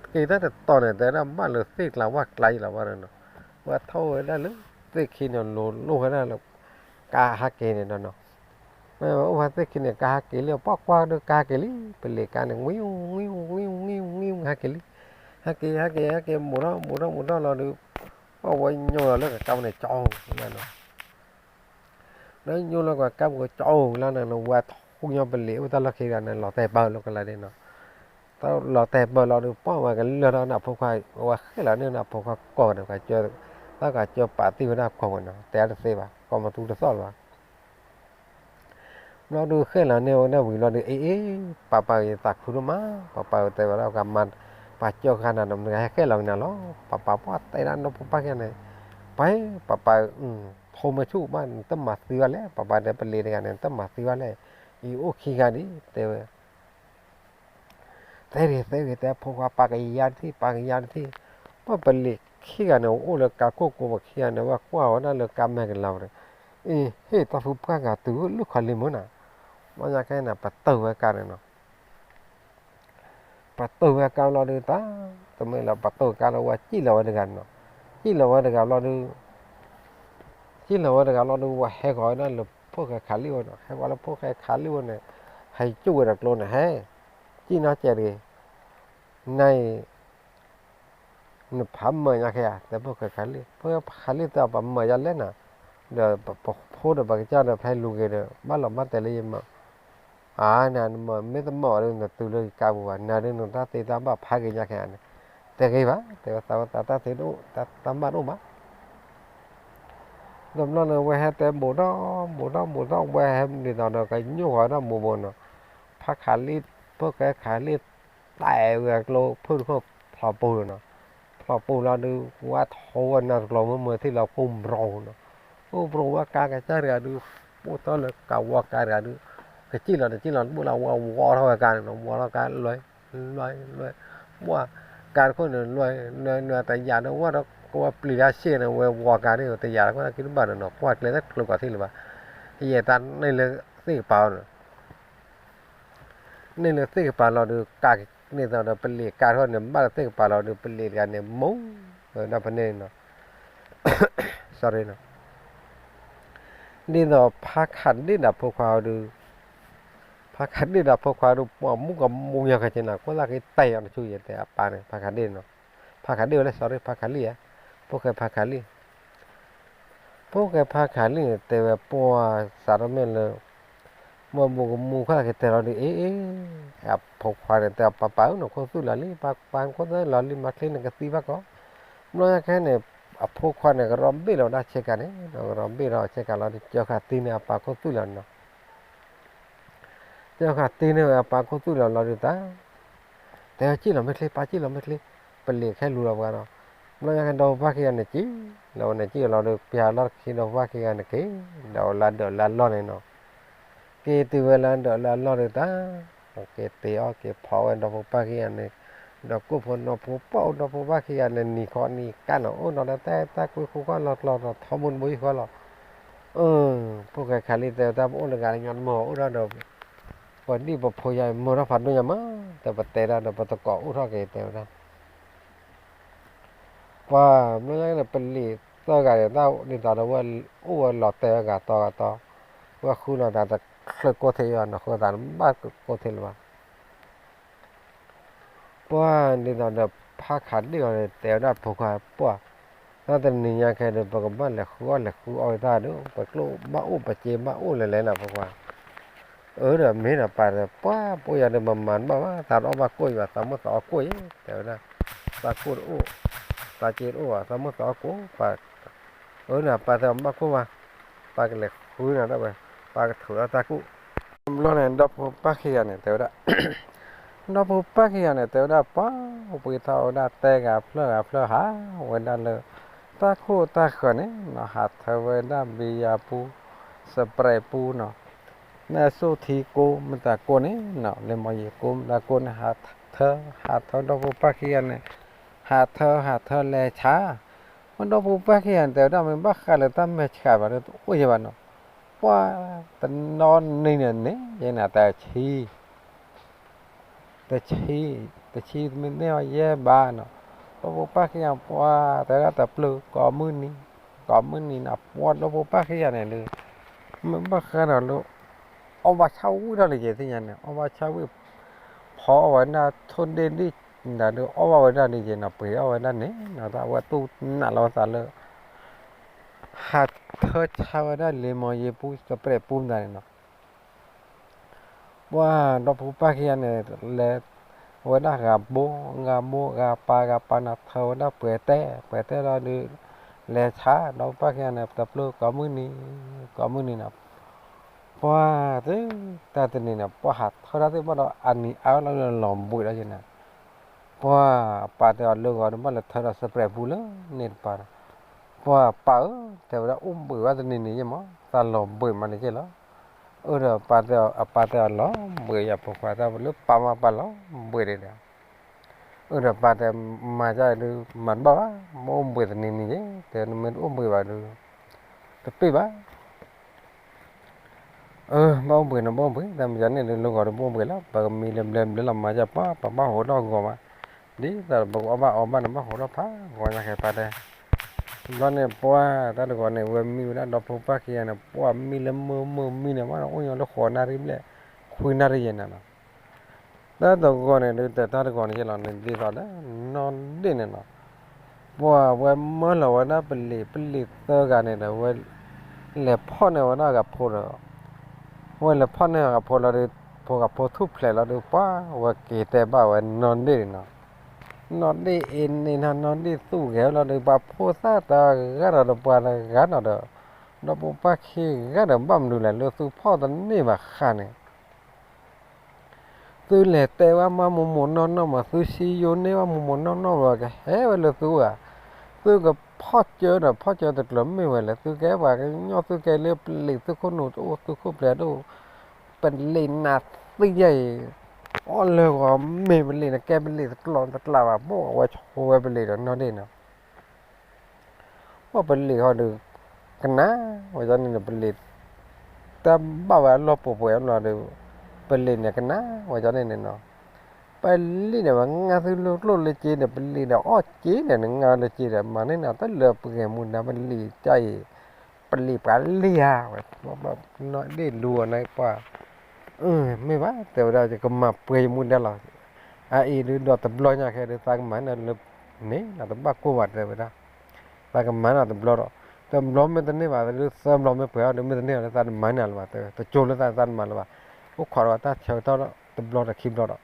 က့ၤတၢ်တတီၤန့ၣ် တဲဝဲဒၣ်ဘၣ်လၢသ့ၣ်ကျါဝၣ်ကျါယဲၢ်လီၤဘၣ်ဒီးနီၤ, ဝဲထီၣ်ဝဲဒၣ်လၢသ့ၣ်ခံန့ၣ် လိၤလိၣ်ဝဲဒၣ်လၢ ကါဟးက့ၤန့ၣ်ဒီးနီၤ, ဝဲအိၣ်ဝဲသ့ၣ်ခံန့ၣ် ကါဟးက့ၤလံ ပှၤကွၢ်ဒီးကါဟးက့ၤလံ ပလံၤကါန့ၣ် ဝံ ဝံ ဝံ ဝံ ဝံ ဝံ ဟးက့ၤလံ, ဟဲက့ၤ ဟဲက့ၤ ဟဲက့ၤ မိၢ်ထီၣ် မိၢ်ထီၣ် မိၢ်ထီၣ်လီၤဒီး ပှၤဝဲညိလီၤလၢကါပူၤန့ၣ် ကၠီလီၤန့ၣ် ဒီးညိလီၤကါပူၤကၠီလီၤန့ၣ် ဝဲထူၣ်ညီပလံၤအိၣ်တၢ်လီၢ်ခံဂၤန့ၣ် လီၤတဲာ်ပၢလီၤကလါဒ်နီၤ, လီၤတဲာ်ပၢလီၤဒီး ပှၤဝဲကလၢာ်ထီၣ်န့ၣ်ဖိခွါ, ဝဲဃ့ၢ်လီၤန့ၢ်န့ၣ်ဖိခွါကိးဂၤန့ၣ် တၢ်ကစၢၢ်ပာ်သံဝဲဒၣ်ကိးဂၤန့ၣ် တဲတသ့ဘၣ် ကိးမသူတသီၣ်လၢၤဘၣ် ဘျီဒုးဃ့ၢ်လီၤန့ၢ်ဝဲဒၣ်ဝံၤလီၤဒီး အ့ အ့ ပၢ်ပၢ် ယသးခုဒိၣ်မး ပၢ်ပၢ်တဲဝဲဒၣ် ပှၤကၠီဃာ်နၤဒီး မတၤဂၤဟဲဃ့ၢ်လီၤက့ၤနၤလီၤ ပၢ်ပၢ်ပှၤတဲဒၣ်နီၢ်ဖိပၢ်ခံဂၤန့ၣ်, ပၢ် ပၢ်ပၢ် ထိမ့ၢ်ဆူၣ်ဘၣ် နတမၤသံဘၣ်လဲၣ် ပၢ်ပၢ်တဲပလံၤတဂၤန့ၣ် နတမၤသံဘၣ်လဲၣ်, ယအိၣ်ခံဂၤဒံး တဲဝဲ သ့ဂ့ၤ သ့ဂ့ၤ တဲဖိခွါ ပာ်ကယၤတထံၣ် ပာ်ကယၤတထံၣ်, ပှၤပလံၤခံဂၤန့ၣ် အိၣ်လၢကါခိၣ်ကိးပခံဂၤန့ၣ် ဝဲကွၢ်ဝဲဒၣ်လၢကါမဲာ်ကလၤဝဲဒီး, အ့ ဟ့ၣ်တီၢ်သူပှၢ်ဂၤတုၤလၢခီလံမုၢ်နၤ, ဘျီညါခဲန့ၣ် ပတုာ်ဝဲကါန့ၣ်နီၤ ပတုာ်ဝဲကါလီၤဒုးတၢ်, တမ့ၢ်လၢပတုာ်ကါလီၤ ဝဲစံၣ်လီၤဝဲတဂၤန့ၣ်နီၤ, စံၣ်လီၤဝဲတဂၤဘျီဒုး, စံၣ်လီၤဝဲတဂၤဘျီဒုး ဝဲဟဲဃီၤဝဲဒၣ်လၢဖိၣ်ဃဲခးလံၣ်ဝဲနီၤ, ဟဲဃီၤလၢဖိၣ်ဃဲခးလံၣ်ဝဲန့ၣ်, ဟဲစူၣ်ဝဲဒီးကျိန့ၣ် ဟဲ, စံၣ်နီၢ်ကဲးတဂ့ၤ, န နဖးမၢာ်ညါခဲဧါ တဲဖိၣ်ဃဲခးလံၣ်, ဖိၣ်ဃဲခးလံၣ်တဲပှၤမၢာ်ယၤလဲၣ်နၤ, ဒီးပဖိဒီးပကစၢ်ဒီးဖဲလူၤဂ့ၤဒီး ဘၣ်လီၤမၢ်တဲလၢယမၢာ်, အါ နမၢာ်မ့ၢ်တမၢာ်အီၤဒီး နတုၤလၢယကါပူၤဘၣ် နၤဒုးနတၢ်သ့တၢ်ဘၣ်ဖးဂ့ၤညါခဲဧါန့ၣ်, တဲဂ့ၤဘၣ် တဲဝဲသးဝဲသးတၢ်သ့တအိၣ် တၢ်မၢ်တအိၣ်ဘၣ် ဒီးဘျီန့ၣ် ဝဲဟဲတဲဘိးထီၣ် ဘိးထီၣ် ဘိးထီၣ် ဝဲဟဲဒ်သိးဒီးကညိၣ်ဃီၤဒၣ်မိၢ်ဘိနီၤ, ဖးခးလံၣ် ဖိၣ်ဃဲခးလံၣ် တဲဝဲကျိဖုၣ်တခိၣ်ဖျီပူၤနီၤ, ဖျီပူၤလီၤဒုး ဝဲထီၣ်ဝဲနၤတကျိၤမ့ၢ်မ့ၢ်ထံၣ်လီၤပူၤပြီနီၤ, အိၣ်ပြီဝဲကါကစၢ်တဂၤဒုး အိၣ်ထီၣ်လၢကးဝီကါတဂၤဒုး, ကစံၣ်လီၤတစံၣ်လီၤ တဘၣ်လၢဝဲဝီထီၣ်ဝဲကါန့ၣ်နီၤ, ဝီထီၣ်ကါလွဲ လွဲ လွဲ ပှၤကါတခိၣ်န့ၣ် လွဲ လွဲ လွဲ တယာ်ဒီးဝဲဒီးကဝဲပျံၤလၢဆ့ၣ်န့ၣ် ဝဲဝီၤကါန့ၣ် တယာ်ဒီးကဝဲက့ၤတဘၣ်ဒီးနီၤ ကွၢ်ကျဲတချုးပှၤထံၣ်လၢၤဘၣ်, ယဲတၢ်န့ၢ်လၢသ့ၣ်ကပၤအီၤန့ၣ် န့ၢ်လၢသ့ၣ်ကပၤလီၤဒုး ကါန့ၣ်သိးဒီးပလံၤကါတခိၣ်န့ၣ် ဘၣ်လၢသ့ၣ်ကပၤလီၤဒုး ပလံၤတဂၤန့ၣ် မူၤ ဒီးဖဲန့ၣ်နီၤ sorry နီၤ ဒ်သိးဖါခးဒ့ၣ်ဒီးဖိခွါအီၤဒုး ဖါခးဒ့ၣ်ဒီးဖိခွါဒုး ပှၤမူကမူညါခါက့ၤနၤ ခိၣ်သၣ်က့ၤတဲအီၤတဆူယဲတဲအပၢ်န့ၣ် ဖါခးဒ့ၣ်နီၤ ဖါခးဒ့ၣ်ဝဲလၢ sorry ဖါခးလံၣ်ဧါ ဖိၣ်ဃဲဖါခးလံၣ် ဖိၣ်ဃဲဖါခးလံၣ်န့ၣ် တဲဝဲပှၤစးထီၣ်မ့ၢ်လၢ မ့ၢ်မူကမူခိၣ်သၣ်က့ၤတဲလီၤဒုး အ့ အ့ အဖိခွါန့ၣ် တဲအပၢ်ပၢ်ဧၢနီၤ ခိၣ်သူၣ်လီၤလံ ပၢ်ပၢ်ခိၣ်သၣ်လီၤလံ မၤချ့န့ၣ်ကသံဘၣ်ကီး ဘျီညါခဲန့ၣ် အဖိခွါန့ၣ် ကရီဘ့ၣ်လီၤဝဲဒၣ်ဆ့ကၤန့ၣ် ကရီဘ့ၣ်လီၤဆ့ကၤလီၤဒုး ကၠီဃာ်တံၢ်န့ၢ်အပၢ်ခိၣ်သူၣ်လီၤနီၤ ကၠီဃာ်တံၢ်န့ၢ်ဝဲအပၢ်ခိၣ်သူၣ်လီၤလီၤဒုးတၢ် တဲဝဲစံၣ်လီၤမ့ၢ်ချ့ ပၢ်စံၣ်လီၤမ့ၢ်ချ့ ပလံၤခဲလူၤလီၤပှၤနီၤ ဘျီညါခဲဒီးပၢ်ခံဂၤန့ၣ်စံၣ် ဒီးဝဲန့ၣ်စံၣ်လီၤဒီး ပျၢ်လီၢ်ခံဒီဖိပၢ်ခံဂၤန့ၣ်က့ၤ, ဒီးဝဲလၢဒၢးလၢအလီၢ်န့ၣ်နီၤ, က့ၤတုၤဝဲလၢဒၢးလၢအလီၢ်ဒီးတၢ်, က့ၤတ့အီၣ်က့ၤဖီဝဲဒီဖိပၢ်ခံဂၤန့ၣ်, ဒီးကိၣ်ဖိနီဖိပှၢ်အိၣ်ဒီဖိပၢ်ခံဂၤန့ၣ် နံၤခီနံၤကၢ်နီၤ အိၣ်နီၤဒီးတၢ်အဲၣ်တၢ်ကွံဃူဃီလီၤကျီၤနီၤ ထီဘိတဘိယူၢ်ဃီလီၤ. အၢ ဖိၣ်ဃဲခးလံတဲဝဲဒၣ် ပအိၣ်တဂၤလၢညါတမုာ်အိၣ်ဒၣ်ဒီး ပဒံၣ်ပဖိယါမုာ်ထီၣ်ဖးဒိၣ်ညါမး တဲပတဲဒၣ်ဒီး ပသကိးအိၣ်ထီၣ်က့ၤတဲဝဲဒၣ် ပှၤမ့ၢ်လၢန့ၣ် ပလံၤသၢဂၤန့ၣ် တၢ်ဒ်သိးဒီးဝဲအိၣ်ဝဲလီၤတဲာ်ဝဲဂၤတီဂၤတီ, ဝဲဃုလီၤသးတချုးကိၢ်ထံးဘၣ်နီၤ ဃုသးတဘၣ်ကိၢ်ထံးလၢၤဘၣ်. ပှၤဒ်သိးဒီးဖးခးဒ့ၣ်အီၤန့ၣ် တဲဝဲဒၣ်ဖိခွါပှၢ်, တၢ်တနံၤညါခဲဒီး ပကဘၣ်လဲၤဃုအီၣ်လဲၤဃုအီဝဲတၢ်ဒီး ပကျိၣ်ဘၣ်အိၣ်ပစ့ဘၣ်အိၣ်လဲၤလဲၤနီၤ ဖိခွါ အၢဒီးမ့ၢ်ဒီးပၢ်ဒီး ပှၤပိၢ်ယၤဒီး မမၤတဘၣ်ဘၣ် သးတအီၣ်ဘၣ်ကိၣ်အံၤဘၣ် သးမုၢ်သးအီၣ်ကိၣ်အံၤ တဲဝဲဒၣ်, သးကိၣ်တအိၣ်, သးစ့တအိၣ်ဘၣ် သးမုၢ်သးအီၣ်ကိၣ် ပၢ်, အၢဒီးပၢ်တဲအီၤဘၣ်ကိၣ်ဘၣ်, ပၢ်ကလဲၤဃုနၤဒၣ်ဝဲ, ပၢ်ကထုးလီၤတၢ်ကိၣ်, တဘျီန့ၣ် ဒီဖိပၢ်ခံဂၤန့ၣ် တဲဝဲဒၣ် ဒီဖိပၢ်ခံဂၤန့ၣ် တဲဝဲဒၣ် ပှၤပှ့ၤထီၣ်ဝဲဒၣ်တဲဂၤဖျၢၣ်ဂၤဖျၢၣ်ဟးဝဲဒၣ်လၢ တၢ်ခိၣ်တၢ်ဃၢၤန့ၣ်နီၤ ဟးထၢဝဲဒၣ်ဘံယၤပူ, စပရဲးပူနီၤ, နၢ်စိၣ်ထံကိးမတၤကိးန့ၣ်နီၤ လံာ်မီၤယံၤကိးမတၤကိးန့ၣ် ဟးထၢ ဟးထၢဒီဖိပၢ်ခံဂၤန့ၣ်, ဟးထၢ ဟးထၢလဲၤဆါ, ဒီဖိပၢ်ခံဂၤန့ၣ် တဲဝဲဒၣ် မ့ၢ်ဘၣ်ဃးလၢတၢ်မဲာ်ဆှးဘၣ်ဒီး တအိၣ်ယဲဘၣ်နီၤ, ပှၤတနီၤန့ၣ်န့ၣ် ယဲနၤတဆံ တဆံ, တဆံမ့ၢ်န့ၢ်အီၤယဲၢ်ဘးနီၤ, ဒီဖိပၢ်ခံဂၤပှၤ တဲဒၣ်တပျုာ်ကိးမုၢ်နံၤ, ကိးမုၢ်နံၤနီၤ ပှၤဒီဖိပၢ်ခံဂၤန့ၣ်ဒီး မ့ၢ်ဘၣ်ဃးဒီးလၢ အီၣ်ဘၣ်ဆၣ်ဝံၣ်ထီၣ်လၢယဲၢ်သ့ၣ်ညါန့ၣ် အီၣ်ဘၣ်ဆၣ်ဝံၣ်, ဖီအီၣ်ဝဲဒၣ်ထိၣ်ဒ့ၣ်ဒ့ၣ်, ဒၣ်ဒီးအီၣ်ဘၣ်ဝဲဒၣ်ဒ်ယဲၢ်နီၤ ပှ့ၤအီၣ်ဝဲဒၣ်န့ၣ်နီၤ တၢ်အဝဲသူၣ်နးလီၤသးလၢ ဟးထၢဆါဝဲဒၣ်လံာ်မီၤယံၤပူ စပရဲးပူမတၤန့ၣ်နီၤ ပှၤဒီဖိပၢ်ခံဂၤန့ၣ် လဲၤဝဲဒၣ်ဂၤဘိ, ဂၤဘိ ဂၤပၤ ဂၤပၤနီၤ ထၢဝဲဒၣ်ပှဲၤတဲာ် ပှဲၤတဲာ်လီၤဒီး လဲၤဆါ ဒီဖိပၢ်ခံဂၤန့ၣ် တပျုာ်ကိးမုၢ်နံၤ, ကိးမုၢ်နံၤနီၤ, ပှၤသ့ၣ် တၢ်တနံၤန့ၣ် ပှၤဟးထၢတၢ်သ့ၣ်ဘၣ်ဒီး အနံၤအါလီၤလီၤဘှံးလီၤယဲၢ်န့ၣ်, ပှၤပာ်တဲအီၤလၢဂီၤဒီး ဘၣ်လဲၤထၢဒီးစပရဲးပူလၢန့ၣ်တပၤဒီး ပှၤပၢ်ဧၢ တဲဝဲဒၣ် အိၣ်ဘှံးဘၣ်တနံၤနံၤယဲၢ်မး သးလီၤဘှံးမးန့ၣ်က့ၢ်လီၤ. အၢဒီးပာ်တဲအီၤ အပာ်တဲအီၤလီၤဘှံးယၤဖိခွါ တၢ်လၢပာ်မးပာ်လီၤဘှံးဒံးဒီး အၢဒီးပာ်တဲမၤဒ်အံၤဒုး မၤတဘၣ်ဘၣ် မ့ၢ်အိၣ်ဘှံးတနံၤနံၤယဲၢ် တဲနမ့ၢ်တအိၣ်ဘှံးဘၣ်ဒုး တပ့ၢ်ဘၣ် အၢ ဘၣ်အိၣ်ဘှံးန့ၣ်ဘၣ်အိၣ်ဘှံး တၢ်မၤန့ၣ်ဒုး လၢဂီၤဒုးဘၣ်အိၣ်ဘှံးလီၤ ပကမံလၢဘျဲဘျဲလီၤ မၤယၤပှၤ ပဘၣ်ဟိးထီၣ်ဂီၤမး ဒ်သိးပကအီၣ်ဘၣ်အီဘၣ်န့ၣ် ဘၣ်ဟိးထီၣ်ဖးဂီၤညါခဲပာ်တဲ ဘျီန့ၣ်ပှၤတၢ်တဂီၤန့ၣ် ဝဲမံဝဲဒၣ်ဒီဖိပၢ်ခံဂၤန့ၣ် ပှၤမံလၢမုၢ်မုၢ်မံန့ၣ် ဘၣ်အိၣ်ညီလၢဃိးနၣ်ရံၣ်ဘျဲၣ် ခွံနၣ်ရံၣ်ယဲၢ်န့ၣ်လီၤ တၢ်တဂီၤန့ၣ်ဒုး တၢ်တဂီၤန့ၣ်ယဲၢ်လီၤန့ၣ် ဒ်သိးဒီး နီၢ်ဒ့ၣ်န့ၣ်လီၤ ပှၤဝဲမၢလီၤဝဲဒၣ်ပလံၤ ပလံၤသၢဂၤန့ၣ်ဒီး ဝဲလဲၤဖီၣ်န့ၢ်ဝဲဒၣ်ဂၤဖိဒီး ဝဲလဲၤဖီၣ်န့ၢ်ဂၤဖိလီၤဒီး ဖိဂၤဖိထူၣ်ဖျဲးလီၤဒီး ပှၤဝဲက့ၤတဲဘၣ်ဝဲနီၢ်ဒ့ၣ်န့ၣ်လီၤ နီၢ်ဒ့ၣ်အံၤန့ၣ်နီၢ် နီၢ်ဒ့ၣ်သူၣ်ဂဲၤလီၤဒီး ပှၤဖိသၣ်တဂၤဒီး ပှၤတဂၤနီၤဒီး ဒီဖိပၢ်ခံဂၤဒီး ဘၣ်မနုၤလဲၣ် လၢသုဖီၣ်တန့ၢ်ဘၣ်ဃးန့ၣ် သုလဲၤတဲဝဲမးမိၢ်မိၢ်နီၢ်နီၢ်မး သုစံယိၤန့ၢ်ဝဲမိၢ်မိၢ်နီၢ်နီၢ်မး ကဟဲဝဲလၢသုဧါ, သုကဖီၣ်စၢၤဒီး ဖီၣ်စၢၤတကျၢၤမ့ၢ်ဝဲလဲၣ်, သုကဲပှၤကညီ သုကဲလၢပလံၤ သုခိၣ်နူာ်တအိၣ် သုခိၣ်ဖျဲးတအိၣ်, ပလံၤနၤသံယဲၢ်အံၤ, အီၣ်လၢဂီၤမ့ၢ်ပလံၤန့ၣ် ကဲပလံၤတကျီတကျးဘၣ် ဘိၣ်အဝဲဆိဝဲပလံၤဒီးနီၢ်ဒ့ၣ်န့ၣ် ပှၤပလံၤဃီဒီး ကနၣ်ဝဲဒၣ်န့ၣ်ဒီး ပလံၤ တၢ်ဘၣ်ဝဲအလီၢ်ပှဲၤပှဲၤအလီၢ်ဒီး ပလံၤန့ၣ်ကနၣ်ဝဲဒၣ်န့ၣ်န့ၣ်နီၤ, ပလံၤန့ၣ် ပှၤငါသုလၢကျိၣ်လၢစ့ဒီး ပလံၤဒီးအီၣ်စ့န့ၣ် နငါလၢစ့ဒီး မၤန့ၢ်နၤတၢ်လၢပဂဲၤမူဒါ ပလံၤတၢ်အံၤ, ပလံၤပှၤလံၤဧါ, ဝဲ နီၢ်ဒ့ၣ်လူၤအီၤန့ၣ်ပှၤ မ့ၢ်ဘၣ် တဲဝဲဒၣ် ယကမၤပှဲၤယမူဒါလီၤ, အအံၤဒုးဒီးတဘျီညါခဲဒုး သးကမၤန့ၢ်လၢ န့ၣ်လီၤ တဘၣ်ကိၢ်ဘၣ်တဲဝဲဒၣ်, သးကမၤန့ၢ်တဘျီဒီး, တဘျီမ့ၢ်တန့ၢ်ဘၣ်ဒုး သၢဘျီမ့ၢ်ပှဲၤအီၤဒုး မ့ၢ်တန့ၢ်ဘၣ်ဒုး သးတမၤန့ၢ်လၢၤဘၣ်တဲဝဲ, တကၠိလၢသး သးတမၤလၢၤဘၣ်, အိၣ်ခိးဒီးတၢ်ဆၢကတီၢ်တဘျီဒီးခံဘျီဒီ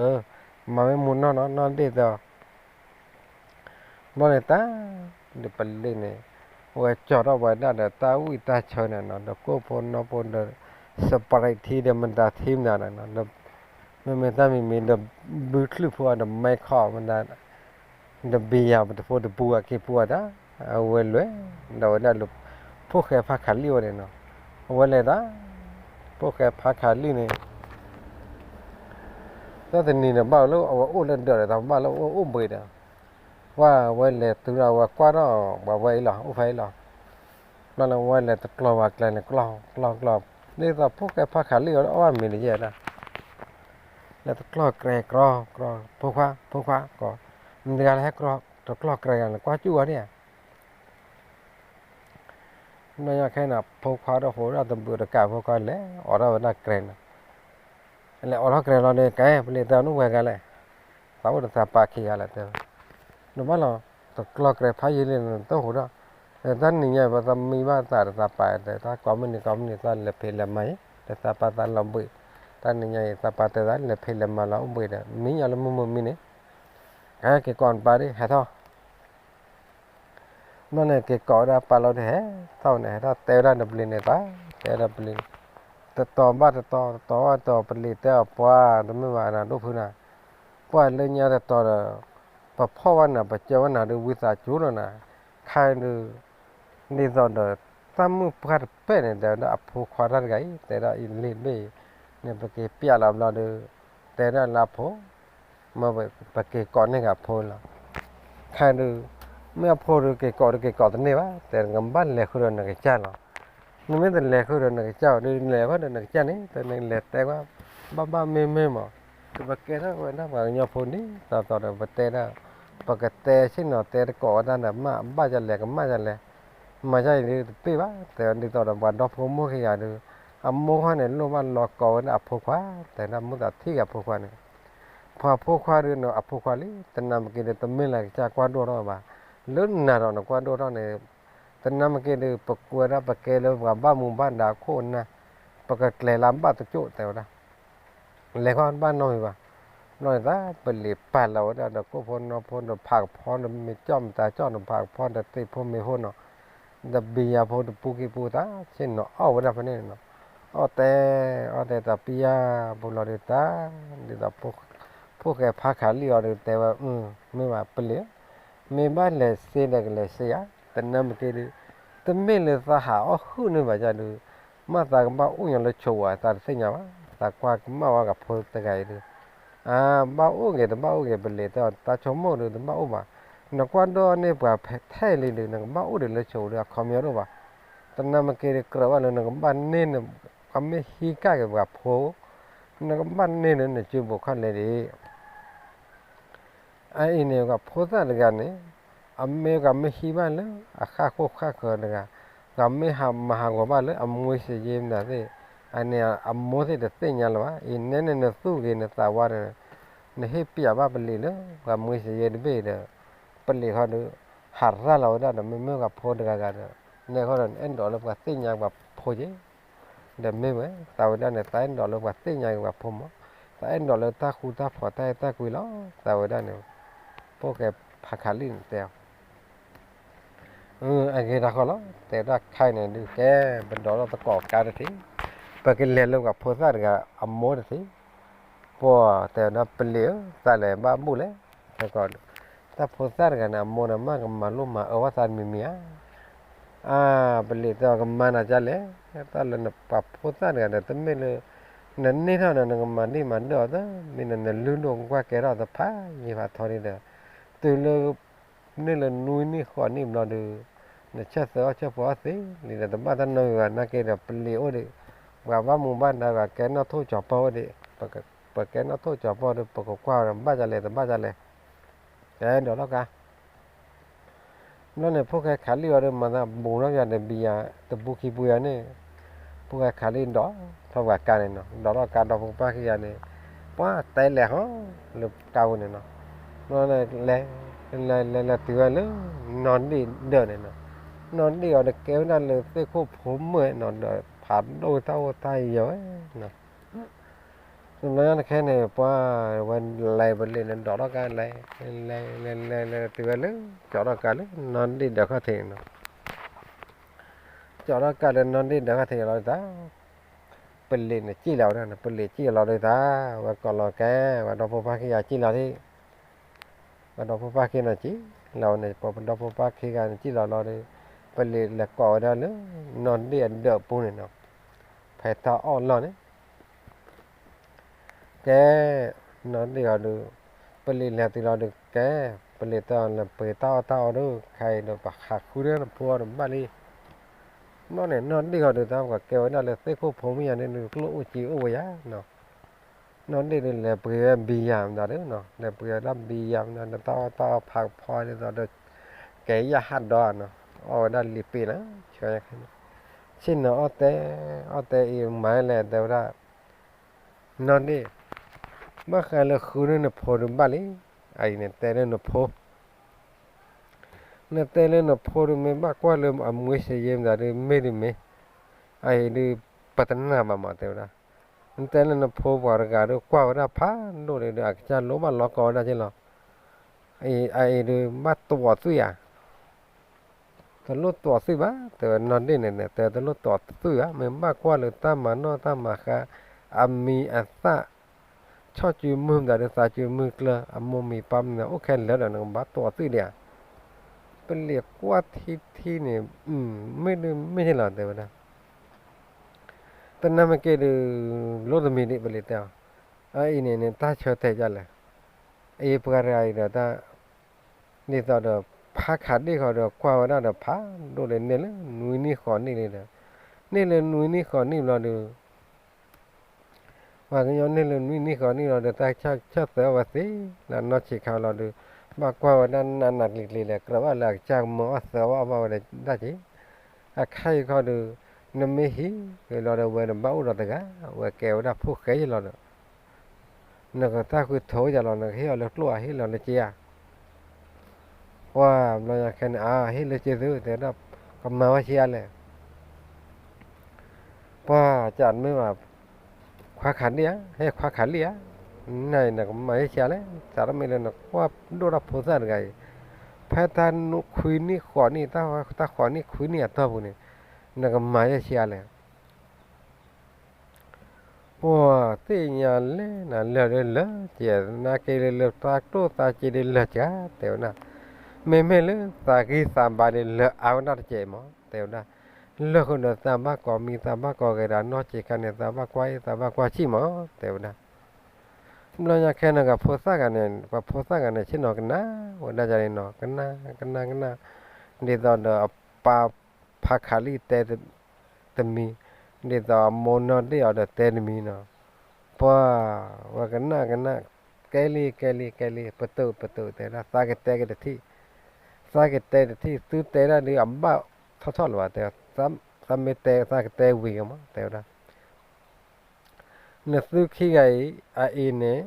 း, မၤမ့ၢ်မူနီၢ်နီၢ် နီၢ်ဒ့ၣ်တဲအီၤ ဘျီန့ၣ်တၢ် ဒီးပလံၤန့ၣ် ဝဲကၠီၤထီၣ်ဝဲဒၣ်ဒီးတၢ်ဝံၣ်တၢ်ဆၢန့ၣ်နီၤ ဒီးကိၣ်ဖိနီၢ်ဖိဒီး စပရ့းထံဒီးမတၤထံမတၤန့ၣ်နီၤ ဒီး မ့မ့ၢ်တၢ်မံၤမံၤဒီး ဘုချုၣ်ဖိအီၤဒီး မဲခီၣ်မတၤ ဒီးဘံယၤတဖိတပူအက့ၤပူအတၢ် အဝဲလဲၤ ဒီးဝဲဒၣ်လၢ ဖိၣ်ဃဲဖးခးလံၣ်ဝဲန့ၣ်နီၤ, အဝဲလဲၤတၢ် ဖိၣ်ဃဲဖးခးလံၣ်န့ၣ် တၢ်တနံၤန့ၣ်ဘၣ်လၢအဝဲအိၣ်လၢဒၢးဒီး တၢ်ဘၣ်လၢအအိၣ်ဘှံးဒီး ပှၢ်ဝဲလဲၤတုၤဒီး အဝဲကွၢ်ထီၣ်ပှၤဝဲအံၤလီၤ အိၣ်ဖဲအံၤလီၤ. ဘျီန့ၣ် အဝဲလဲၤတကျီၤပှၤကျဲန့ၣ် ကျီၢ်ကျီၢ်ကျီၢ်, ဒ်သိးဖိၣ်ဃဲဖးခးလံၣ်အီၤ အီၣ်ဘၣ်မ့ၤန့ၣ်ယဲဒၣ် လဲၤတကျီၤကျဲ ကြီကြီ ဖိခွါ ဖိခွါ ကိး, မတၤတဂၤလၢဟဲကြီ တကျီၤကျဲဂၤန့ၣ် ကွၢ်စူၣ်ဝဲန့ၣ်ဧါ. ဘျီညါခဲန့ၣ် ဖိခွါဒီးဟိးဒီးတဘုးတကး ဖိခွါလဲၤအိးထီၣ်ဝဲဒၣ်ကျဲန့ၣ်, လဲၤအိးထီၣ်ကျဲလီၤဒီး ကဲ ပလံၤတဲအီၤနအိၣ်ပှဲၤဂၤလဲၣ်, သးအိၣ်ဒီးသးပာ်ခံဂၤလဲၣ်တဲ, နဘၣ်လီၤ တကျီၤကျဲဖးယံာ်လံန့ၣ် တဟိးဒီး, တၢ်နံၤညါပသးမံဘၣ်သးဒီးသးပာ်တဲ တၢ်ကိးမုၢ်နံၤကိးမုၢ်နံၤ သးလဲၤဖံးလဲၤမၤအံၤ ဒီးသးပာ်သးလီၤဘှံး, တၢ်နံၤညါအံၤ သးပာ်တဲသးလဲၤဖံးလဲၤမၤလီၤအိၣ်ဘှံးဒီး မံညီလၢမုၢ်မုၢ်မံန့ၣ်, ကဲက့ၤကိးနပၢ်ဒ် ဟဲထီၣ် ဘျီန့ၣ် က့ၤကိးဝဲဒၣ်ပၢ်လီၤဒီး ဟဲထီၣ်န့ၣ် ဟဲထီၣ်တဲဝဲဒၣ်ဒီးပလံၤန့ၣ် သးတဲဝဲဒၣ်ပလံၤ, တတီၤဘၣ်တတီၤ တတီၤဘၣ်တတီၤ ပလံၤတဲအီၤ ပှၢ် တမ့ၢ်ဘၣ်နၤဒိၣ်ဖုနၤ, ပှၢ်လၢညါတတီၤဒီး ပဖီၣ်ဝဲနၤ ပကၢဝဲနၤဒီး ဝံသးစူၤလီၤနၤ, ခဲအံၤဒုး ဒ်သိးဒီး တၢ်မုၣ်ပှၢ်တပဲာ်န့ၣ် တဲဝဲဒၣ်အဖိခွါတၢ်တဂၤအံၤ တဲဒၣ်အံၤလံဘ့ၣ်အံၤ, န့ၣ်ပက့ၤပျဲလီၤဘျီဒီး တဲဒၣ်လၢအဖိ မ့ၢ်ပက့ၤကိးန့ၢ်က့ၤအဖိလီၤ. ခဲအံၤဒုး မ့ၢ်အဖိဒုးက့ၤကိးဒုးက့ၤကိးတန့ၢ်ဘၣ်, တဲနကဘၣ်လဲၤဃုာ်ဒီးနကစၢ်လီၤ. နမ့ၢ်တလဲၤဃုာ်ဒီးနကစၢ်ဘၣ်ဒုး လဲၤဃုာ်ဒီးနကစၢ်န့ၣ် တဲနလဲၤတဲကွၢ် ဘၣ်ဘၣ်မ့ၢ်မ့ၢ်မး, ကပကဲထီၣ်ဝဲဒၣ်ပှၤကညီဖိန့ၣ် သိးသိးဒီးပတဲဒၣ်, ပကတဲဆ့ၣ်နီၤတဲတကိးဝဲဒၣ်ဒီး မ့ၢ်ဘၣ်ယလဲၣ် ကမၣ်ယလဲၣ်, မၤယအံၤဒုးတပ့ၢ်ဘၣ်, တဲဒ်သိးဒီးပှၤဒီဖိမိၢ်ခံဂၤဒုး အမိၢ်ခီန့ၣ် လိၣ်ဘၣ်လီၤကိးဝဲဒၣ်အဖိခွါ, တဲဒၣ်မုၢ်သးထံၣ်က့ၤအဖိခွါန့ၣ်, ပှၤဖိခွါဒုးနအဖိခွါလံ, တနၤမ့ၢ်က့ၤဒီး တမ့ၢ်လၢကစၢ်ကွၢ်ဒိၣ်ထီၣ်ဘၣ်, လၢနၤဒီးနကွၢ်ဒိၣ်ထီၣ်န့ၣ်, တနၤမ့ၢ်က့ၤဒီး ပကွဲဒၣ်ပကဲလၢပှၤဘၣ်မူဘၣ်ဒါခိၣ်နၢ်, ပကကျဲၤလၢဘၣ်တကၠိၣ်တဲဝဲဒၣ် လဲၤခီတဘၣ်နီတမံၤဘၣ်. ဘျီန့ၣ်သး ပလံၤပာ်လီၤဝဲဒၣ်ဒီးကိၣ်ဖိနီဖိဒီးဖးကဖီဒီးမ့ၤကၠီၣ်မတၤကၠီၣ်ဒီးဖးကဖီဒီးသ့ၣ်ဖိမ့ၤဖိနီၤ, ဒီးဘံယၤဖိတပူၤကံပူၤသး ဆ့ၣ်နီၤအီၣ်ဝဲဒၣ်ဖဲန့ၣ်နီၤ, အီၣ်တဲ အီၣ်တဲတပံယၤပူၤလီၤဒုးတၢ်, ဒ်သိး ဖိၣ်ဃဲဖးခးလံၣ်အီၤဒုးတဲဝဲ, မ့ၢ်ဘၣ်ပလံၤဧၢ, မ့ၢ်ဘၣ်လဲၤစ့ဒီးကလဲၤစ့ဧါ, တနၤမ့ၢ်က့ၤဒုး တမ့ၢ်လၢသးဟးအီၣ်ဟုၣ်န့ၢ်ဘၣ်ယၤဒုး မ့ၢ်သးကဘၣ်အိၣ်ညီလၢဆိးဝဲ သးတသ့ၣ်ညါဘၣ်, သးကွၢ်ကမၣ်ဝဲကဖိတဂၤအံၤဒုး, အါ ဘၣ်အိၣ်ဂ့ၤတဘၣ်အိၣ်ဂ့ၤ ပလံၤတဲအီၤ တၢ်ဆိကမိၣ်ဒုးတဘၣ်အိၣ်ဘၣ်, နကွၢ်ဒိၣ်န့ၢ်ပှၤထဲအံၤလံဒုး နကဘၣ်အိၣ်ဒံးလၢဆိးဒုး အခီပညီတအိၣ်ဘၣ်, တနၤမ့ၢ်က့ၤဒုးကြၢးဘၣ်လၢနကဘၣ်န့ၢ် ကမ့ၢ်ဟံးကၣ်က့ၤပှၤဖိ, နကဘၣ်န့ၢ်လၢနစုပူၤခီၣ်လဲၤဒံး အအံၤန့ၣ် ပှၤဖိသၣ်တဂၤန့ၣ် အမ့ၢ်ပှၤမ့ၢ်ဟံးဘၣ်လၢအဃၣ်ဃိၣ်ဃၣ်ဃၢၤတဂၤ, ပှၤမ့ၢ်ဟးမၤဟးဂီၤဘၣ်လၢအမွေးစာရင်းမတၤသ့ၣ်, အန့ၣ်အမိၢ်သ့ၣ်တသ့ၣ်ညါလၢၤဘၣ်. အံၤနဲန့ၣ်နသူၣ်ဂ့ၤနသးဝါန့ၣ် နဟ့ၣ်ပျးဘၣ်ပလံၤလၢပှၤမွေးစာရင်းတဘ့ၣ်ဒီး ပလံၤခီဒီး ဟးရၣ်လီၤဝဲဒၣ်ဒီး မ့မ့ၢ်ပှၤဖိတဂၤဂၤဒီး နဲခီဒီး နအဲၣ်ဒိးလၢပှၤသ့ၣ်ညါပှၤဖိက့ၤ ဒီးမ့ၢ်ဝဲ သးဝဲဒၣ်န့ၣ် သးအဲၣ်ဒိးလၢပှၤသ့ၣ်ညါက့ၤပှၤဖိမး, သးအဲၣ်ဒိးလၢတၢ်ဃူတၢ်ဖိးတၢ်အဲၣ်တၢ်ကွံလီၤ. သးဝဲဒၣ်န့ၣ် ဖိၣ်ဃဲဖးခးလံၣ်န့ၣ်တဲအီၤ, အဂ့ၤတၢ်ဃီလီၤ. တဲဝဲဒၣ်ခဲအံၤန့ၣ်ဒုး ကဲ ပဒိးထီၣ်သကိးကါတထံး, ပကလဲၤလၢပှၤဖိသၣ်တဂၤအမိၢ်တထံး, ပှၤတဲဝဲဒၣ်ပလံၤဧၢ သးလဲၤဘၣ်ဘူၣ်လဲၣ်, တၢ်ဖိသၣ်တဂၤန့ၣ် အမိၢ်န့ၣ် မ့ၢ်ကမၤလိမၤအၢဝဲသးတမံၤမံၤဧါ. အါ ပလံၤတဲအီၤ ကမၤနၤဒ်လဲၣ်, တၢ်လၢနပှၤဖိသၣ်တဂၤဒီး တမ့ၢ်လၢ နန့ၢ်ထီၣ်ဒီး နကမၤဒံၣ်မၤဒၢၣ်အီၤသ့, မ့ၢ်နနလုၢ်ဒိၣ်ကွၢ်ကဲထီၣ်သဖးယံာ်ဖးထီဒံးဒီး တုၤလၢ န့ၢ်လၢနွံနံၣ်ဃိးနံၣ်ဘျီဒီး နဆၢသၢအီၣ်ဆၢဖိအီၣ်သ့လံဒီး တဘၣ်တၢ်နီတမံၤဘၣ်. နာ်က့ဒီး ပလံၤအိၣ်ဒံး, ပှၤဘၣ်မူဘၣ်ဒါ ပှၤကဲနီၣ်ထိၣ်ကၠီၤပီၢ်အိၣ်ဒံး, ပကဲနီၣ်ထိၣ်ကၠီၤပီၢ်ဒီး ပကကွၢ်ဒီး ဘၣ်ဒ်လဲၣ်တဘၣ်ဒ်လဲၣ်, ကဲဒိးထီၣ်ကါ ဘျီန့ၣ် ဖိၣ်ဃဲခးလံၣ်အီၤဒီး မၤသးဘူးထီၣ်ယၤဒီးဘံယၤတပူၤခံပူၤယၤန့ၣ်, ဖိၣ်ဃဲခးလံၣ်ဒိးထီၣ်ပှၤကါန့ၣ်နီၤ, ဒိးထီၣ်ကါဒီဖိပၢ်ခံဂၤန့ၣ်, ပှၤတဲလဲၤဟီလၢကါပူၤန့ၣ်နီၤ, လဲၤ လဲၤ လဲၤ လဲၤတုၤဝဲလၢ နီၢ်ဒ့ၣ်ဒၢးန့ၣ်နီၤ, နီၢ်ဒ့ၣ်အီၤဒီးကဲဝဲဒၣ်လၢသ့ၣ်ခိၣ်ဖိမုၣ်နီၤ, ဒီးဖးဒိၣ်တၢ်အိၣ်တၢ်ယၢၤဝဲနီၤ တဘျီညါတခဲန့ၣ် ပှၤဝဲလဲၤပလ့ၤန့ၣ် ဒိးထီၣ်ကါလဲၤ လဲၤ လဲၤ လဲၤ လဲၤတုၤဝဲလၢ ကၠီထီၣ်ကါလၢနီၢ်ဒ့ၣ်ဒၢးခီၣ်ထံးန့ၣ်နီၤ, ကၠီထီၣ်ကါလၢနီၢ်ဒ့ၣ်ဒၢးခီၣ်ထံးလီၤဒၣ်, ပလ့ၤန့ၣ်စံၣ်လီၤဝဲဒၣ်န့ၣ်, ပလ့ၤစံၣ်လီၤဒၣ်သး, ဝဲကိးလီၤကဲ ပှၤဒီဖိပၢ်ခံဂၤစံၣ်လီၤဒၣ်, ပှၤဒီဖိပၢ်ခံဂၤစံၣ် လီၤန့ၣ် ပှၤပဒီဖိပၢ်ခံဂၤန့ၣ် စံၣ်လီၤလီၤဒီး ပလံၤလဲၤကိးဝဲဒၣ်လၢ နီၢ်ဒ့ၣ်အဒၢးပူၤန့ၣ်နီၤ, ဖဲတၢ်အီၣ်လီၢ်န့ၣ် ကဲ, နီၢ်ဒ့ၣ်အီၤဒီး ပလံၤလဲၤတုၤလီၤဒီးကဲ, ပလံၤတဲအီၤ လဲၤပှ့ၤတၢ်အီၣ်တၢ်အီဒီး ခဲအံၤဒီး ပဟးဃုန့ၢ်နဖိအီၤဒီးဘၣ်လံ. ဘျီန့ၣ် နီၢ်ဒ့ၣ်အီၤဒီး တၢ်ကကဲဝဲဒၣ်လၢသ့ၣ်ခိၣ်ဖိမ့ၢ်ယၤန့ၣ်ဒီး ကျိၣ်အိၣ်စ့အိၣ်ဝဲယၤနီၤ. နီၢ်ဒ့ၣ်ဒီး လဲၤပှ့ၤဝဲဘံယၤမတၤဒီးနီၤ, လဲၤပှ့ၤဝဲဒၣ်ဘံယၤမတၤဒီး တၢ်အီၣ်တၢ်အီဖးကဖီဒ်သိးဒီး ကဲယၢ်ဟးဒီးနီၤ, အီၣ်ဝဲဒၣ်လံာ်ပ့ၤလီၤ. ဆ့ၣ်နီၤအီၣ်တဲ, အီၣ်တဲအံၤမၤလဲၣ် တဲဝဲဒၣ် နီၢ်ဒ့ၣ်, ဘၣ်ဃးလၢဃုန့ၢ်နဖိဒီးဘၣ်လံ. အအံၤန့ၣ်တဲလၢနဖိ, နတဲလၢနဖိဒီး မ့ၢ်ဘၣ်ကွၢ်လၢအမွေးစာရင်းမတၤဒီး မ့ၢ်ဒီးမ့ၢ်, အအံၤဒုး ပတနာ်ဘၣ်မး တဲဝဲဒၣ်. နတဲလၢနဖိပှၤတဂၤဒီး ကွၢ်ဝဲဒၣ်ဖးဒိၣ်န့ၣ်ဒီး အကစၢ်လိၣ်ဘၣ်လီၤကီဝဲဒၣ်က့လီၤ. အအံၤဒုး ဘၣ်တီၢ်သွံၣ်ဧါ, တလိၣ်တီၢ်သွံၣ်ဘၣ် တဲဝဲ. နီၢ်ဒ့ၣ်န့ၣ် တဲတလိၣ်တီၢ်သွံၣ်ဘၣ်, မ့ၢ်ဘၣ်ကွၢ်လၢတၢ်မၤနီၣ်တၢ်မၤဃါ, အမံၤအသၣ်, ဆီၣ်စုမုၢ်မတၤဒီး သးစုမုၢ်ကျၢၤ, အမိၢ်မံၤပၢ်မံၤမတၤ အိၣ်ခဲလၢာ်ဒီး နကဘၣ်တီၢ်သွံၣ်ဒံးဧါ. ပလံၤကွၢ်ထံထံန့ၣ်, မ့ၢ်ဒုးမ့ၢ်က့လီၤ တဲဝဲဒၣ်. တနၢ်မ့ၢ်က့ဒီး လိၣ်တမံၤဒံး ပလံၤတဲအီၤ. အအံၤန့ၣ်န့ၣ် တၢ်ဆၢတဲာ်ဒ်လဲၣ်. အအံၤပှၤတဂၤအံၤဒီးတၢ် ဒ်သိးဒီး ဖးခးဒ့ၣ်ဃီဒီး ကွၢ်ဝဲဒၣ်ဒီးဖးဒိၣ်လၢန့ၢ်လၢနွံနံၣ်ဃိးနံၣ်လံဒီး, န့ၢ်လၢနွံနံၣ်ဃိးနံၣ်ဘျီဒီး ပှၤကညီန့ၢ်လၢနွံနံၣ်ဃိးနံၣ်လီၤဒီး တၢ်ဆၢသၢဝဲသ့, လၢနီၢ်ဆံးခါလီၤဒီး ဘၣ်ကွၢ်ဝဲဒၣ်နးနးကျံၤကျံၤလဲၣ်, ကြၢးဘၣ်လၢအကစၢ်ကမၤအီၣ်သၢဝဲအီၣ်ဘၣ်ဝဲဒၣ်က့. အခါအံၤခီဒီး နမ့ၢ်ဟံးလီၤဒီး ဝဲန့ၣ်ဘၣ်အိၣ်ဒီးတဂၤ, ဝဲကဲဝဲဒၣ်ဖိၣ်ဃဲယလီၤဒီး နကတၢ်ဃုထၢယၤလီၤ, နကဟ့ၣ်အီၤလၢကျိၣ်ဧါ, ဟ့ၣ်လီၤလၢစ့ဧါ. ပှၤဘျီညါခဲန့ၣ် အါ ဟ့ၣ်လၢစ့သု တဲဝဲဒၣ်, ကမၤဝဲဆံးအါလဲၣ်. ပှၤကးတမ့ၢ်ဘၣ်, ခွါခးလံဧါ, ဟဲခွါခးလံဧါ. နၤအံၤနကမၤယဲၢ်ဆံးအါလဲၣ်, စးထီၣ်မ့ၢ်လၢနကွၢ်ဒိၣ်တၢ်ဖိသၣ်တဂၤအံၤ, ဖဲတၢ်ခွံနံၣ်ဃိးနံၣ်, တၢ်ဃိးနံၣ်ခွံနံၣ်အတီၢ်ပူၤန့ၣ်, နကမၤယဲၢ်ဆံးအါလဲၣ်. ပှၤသ့ၣ်ညါလဲၣ်နၤ, လၢာ်ဒီးလၢာ်ကဲ, နာ်က့လၢလၢတၢ်ကျိၣ်တၢ်စ့ဒီးလၢာ်ကဲ, တဲဝဲဒၣ်. မ့မ့ၢ်လၢသးဂံၢ်သးဘါဒီးလၢာ်အါဝဲဒၣ်တကဲမး, တဲဝဲဒၣ်. လၢာ်ဃုာ်ဒီးသးဘၣ်ကိးမံၤသးဘၣ်ကိးဂဲၤဒီး နီၢ်ဆံးခါန့ၣ် သးဘၣ်ကွၢ်အ့ၣ်သးဘၣ်ကွၢ်ဆံးမး, တဲဝဲဒၣ်. ဘျီညါခဲန့ၣ် ပှၤဖိသၣ်ဂၤန့ၣ်, ပှၤဖိသၣ်ဂၤန့ၣ် ဆ့ၣ်နီၤကနၣ်ဝဲဒၣ်ယၤန့ၣ်နီၤ, ကနၣ်ကနၣ်ကနၣ်, ဒ်သိးဒီးအပၢ်ဖးခးလံတဲ တမံၤ, ဒ်သိးအမိၢ်နီၢ်ဒ့ၣ်အီၤဒီးတဲတမံၤနီၤ. ပှၤဝဲကနၣ်ကနၣ်, ကဲလံကဲလံကဲလံ, ပတုာ်ပတုာ်တဲဒၣ်, သးကတဲက့ၤတထံၣ်, သးကတဲတထံၣ်, သုတဲဒၣ်ဒုးအဘၣ်ထီၣ်ထီၣ်လၢၤဘၣ်, တဲ, သးမ့ၢ်တဲသးကတဲဝံၤကမး တဲဝဲဒၣ်. နသုခံဂၤအံၤ အအံၤန့ၣ်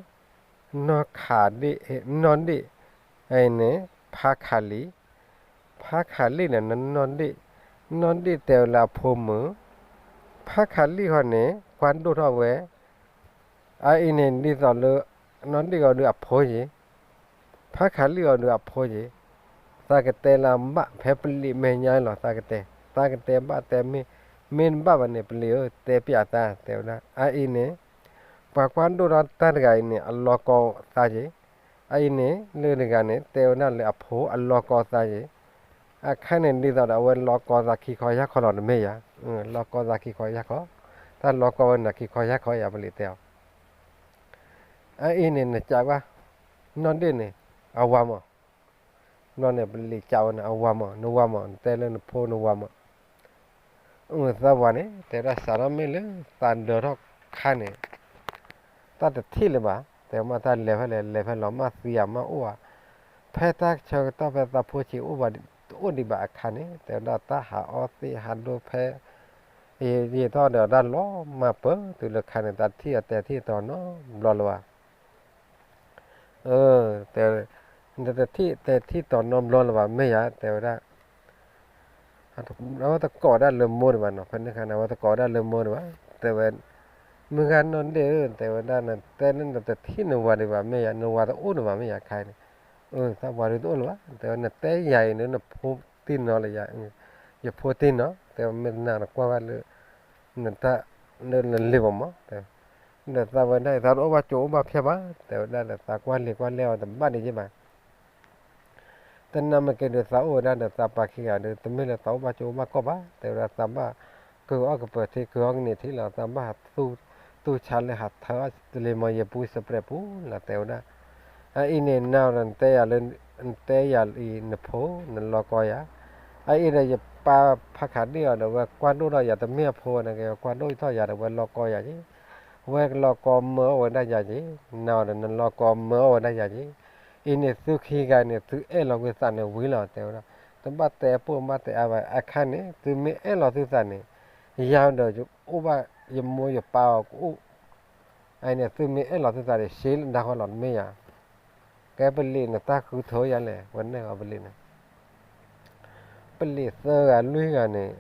နီၢ်ခးဒ့ၣ်, နီၢ်ဒ့ၣ်, အအံၤန့ၣ် ဖးခးလံ, ဖးခးလံန့ၣ် နီၢ်ဒ့ၣ်, နီၢ်ဒ့ၣ်တဲဝဲလၢအဖိမုၣ်, ဖးခးလံဃီန့ၣ် ကွၢ်ဒိၣ်ထီၣ်ဝဲ, အအံၤန့ၣ် ဒ်သိးလၢ နီၢ်ဒ့ၣ်အီၤဒုးအဖိယ့ၢ်, ဖးခးလံအီၤဒုးအဖိယ့ၢ်, သးကတဲလၢအဘၣ်ဖဲပလံၤမဲာ်ညါလီၤ, သးကတဲ, သးကတဲဘၣ်တဲမ့ၢ်, မ့ၢ်နဘၣ်ဘၣ်န့ၣ် ပလံၤဧၢ တဲပျးသး တဲဝဲဒၣ်. အအံၤန့ၣ် ပှၤကွၢ်ဒိၣ်ထီၣ်တၢ်တဂၤအံၤန့ၣ် အလီၤကီသးယ့ၢ်, အအံၤန့ၣ် လၢတဂၤန့ၣ် တဲဝဲဒၣ်လၢအဖိအလီၤကီသးယ့ၢ်, အခါန့ၣ် ဒ်သိးဒီးအဝဲလီၤကီသးခံခီယၢ်ခီလီၤတမ့ၢ်ယၤ, လီၤကီသးခံခီယၢ်ခီ, တၢ်လီၤကီဝဲနၤခံခီယၢ်ခီယၤ ပလံၤတဲအီၤ. အအံၤန့ၣ် နကးကွၢ်, နီၢ်ဒ့ၣ်န့ၣ် အဝၤမး, ဘျီန့ၣ် ပလံၤကးဝဲန့ၣ် အဝၤမး, နဝၤမး, နတဲလၢနဖိနဝၤမး. အသးဝၤန့ၣ် တဲဝဲဒၣ် စးထီၣ်မ့ၢ်လၢသးဒၢထီၣ်ခါန့ၣ် တၢ်တထံၣ်လၢၤဘၣ်, တဲမ့ၢ်တၢ်လဲၤဖဲလဲၣ်လဲၤဖဲလီၤ, မ့ၢ်သံဧါမ့ၢ်အိၣ်ဧါ, ဖဲတၢ်ဆၢကတီၢ်ဖဲသးဖိဆံးအိၣ်ဘၣ်, တအိၣ်ဒံးဘၣ်အခါန့ၣ် တဲဝဲဒၣ် တၢ်ဟးအီၣ်သ့ၣ်ဟးဒိၣ်ဖဲ ယံာ်ထီၣ်ဒီးတၢ်လီၤမၢ်ပၢၢ်တုၤလၢခါန့ၣ် တၢ်တထံၣ်အတဲာ်ထံၣ်တီၤနီတဘျီလၢၤဘၣ်. အၢ တဲ, နတထံၣ်တဲာ်ထံၣ်တီၤနီတဘျီလၢၤဘၣ် မ့ၢ်ယၤ တဲဝဲဒၣ်. အဝဲတကိးဒၣ်လၢမိၢ်ဒံးဘၣ်နီၤ, ဖဲန့ၣ်ခါန့ၣ် အဝဲတကိးဒၣ်လၢမိၢ်ဒံးဘၣ်, တဲဝဲ, မုၢ်ဂၤနီၢ်ဒ့ၣ်ဧၢ တဲဝဲဒၣ်, နတဲလၢနတထံၣ်နဝၤဒံးဘၣ် မ့ၢ်ယၤ, နဝၤတအိၣ်ဒံးဘၣ် မ့ၢ်ယၤခါအံၤန့ၣ်, အၢ သးဝၤဒုးတအိၣ်လၢၤဘၣ်, တဲဝဲ နတဲယၤအံၤန့ၣ် နဖိတ့ၢ်နီၤလၢယၤ, ယဖိတ့ၢ်နီၤ, တဲဝဲ မ့ၢ်နၤနကွၢ်ဘၣ်လၢ နတၢ်လၢနလံၤဘၣ်မး, တဲဝဲ, ဒီးသးဝဲဒၣ်အံၤ သးတအိၣ်ဘၣ်ကၠိအိၣ်ဘၣ်ဖၠဲၣ်ဘၣ်, တဲဝဲဒၣ်ဒီး သးကွၢ်လံၤကွၢ်လဲၢ်အီၤတဘၣ်ဒံးက့ဘၣ်. တ တနၢ်မ့ၢ်ကဲဒုးသးအိၣ်ဝဲဒၣ်ဒီးသးပာ်ခံဂၤဒီး တမ့ၢ်လၢသးအိၣ်ဘၣ်ကၠိဘၣ်ကီၢ်ဘၣ်, တဲဝဲဒၣ်သးဘၣ်ကအီၣ်ကပၤထံ ကအီၣ်ကန့ၢ်ထံလီၤ, သးဘၣ်သူၣ်ဆါလၢဟးထၢအီၣ်တလ့ၤမီၤယပူၤစပြဲးပူၤလီၤ တဲဝဲဒၣ်. အအံၤန့ၣ် နၤဒီးနတဲယၤလၢ နတဲယၤအံၤနဖိ နလီၤကီယၤ, အအံၤဒီးယပၢ်ဖးခးဒ့ၣ်အီၤဒီး ဝဲကွၢ်ဒိၣ်ထီၣ်ယၤ တမ့ၢ်အဖိဝဲန့ၣ် ကကွၢ်ဒိၣ်ထီၣ်ယၤဒီး ဝဲလီၤကီယၤက့ၤ, ဝဲကလီၤကီမၢအီၣ်ဝဲဒၣ်ယၤက့ၤ, နၤဒီးနလီၤကီမၢအီၣ်ဝဲဒၣ်ယၤက့ၤ. အံၤန့ၣ်သုခံဂၤန့ၣ် သုအဲၣ်လီၤဝံသးန့ၣ်ဝံၤလီၤ တဲဝဲဒၣ်. တဘၣ်တဲအပိၢ်မးတဲအါဘၣ် အခါန့ၣ် သုမ့ၢ်အဲၣ်လီၤသုသးန့ၣ် ယၤဒီးအိၣ်ဘၣ်ယမိၢ်ယပၢ်အီၤကအိၣ် အအံၤန့ၣ် သုမ့ၢ်အဲၣ်လီၤသုသးန့ၣ် ရှဲလၢဒၣ်ဃီလီၤ တမ့ၢ်ယၤ. ကဲပလံးန့ၣ် တၢ်ဃုထၢယၤလဲၣ် ဝဲန့ၣ်အီၤပလံးန့ၣ် ပလံးသၢဂၤလွံၢ်ဂၤန့ၣ်,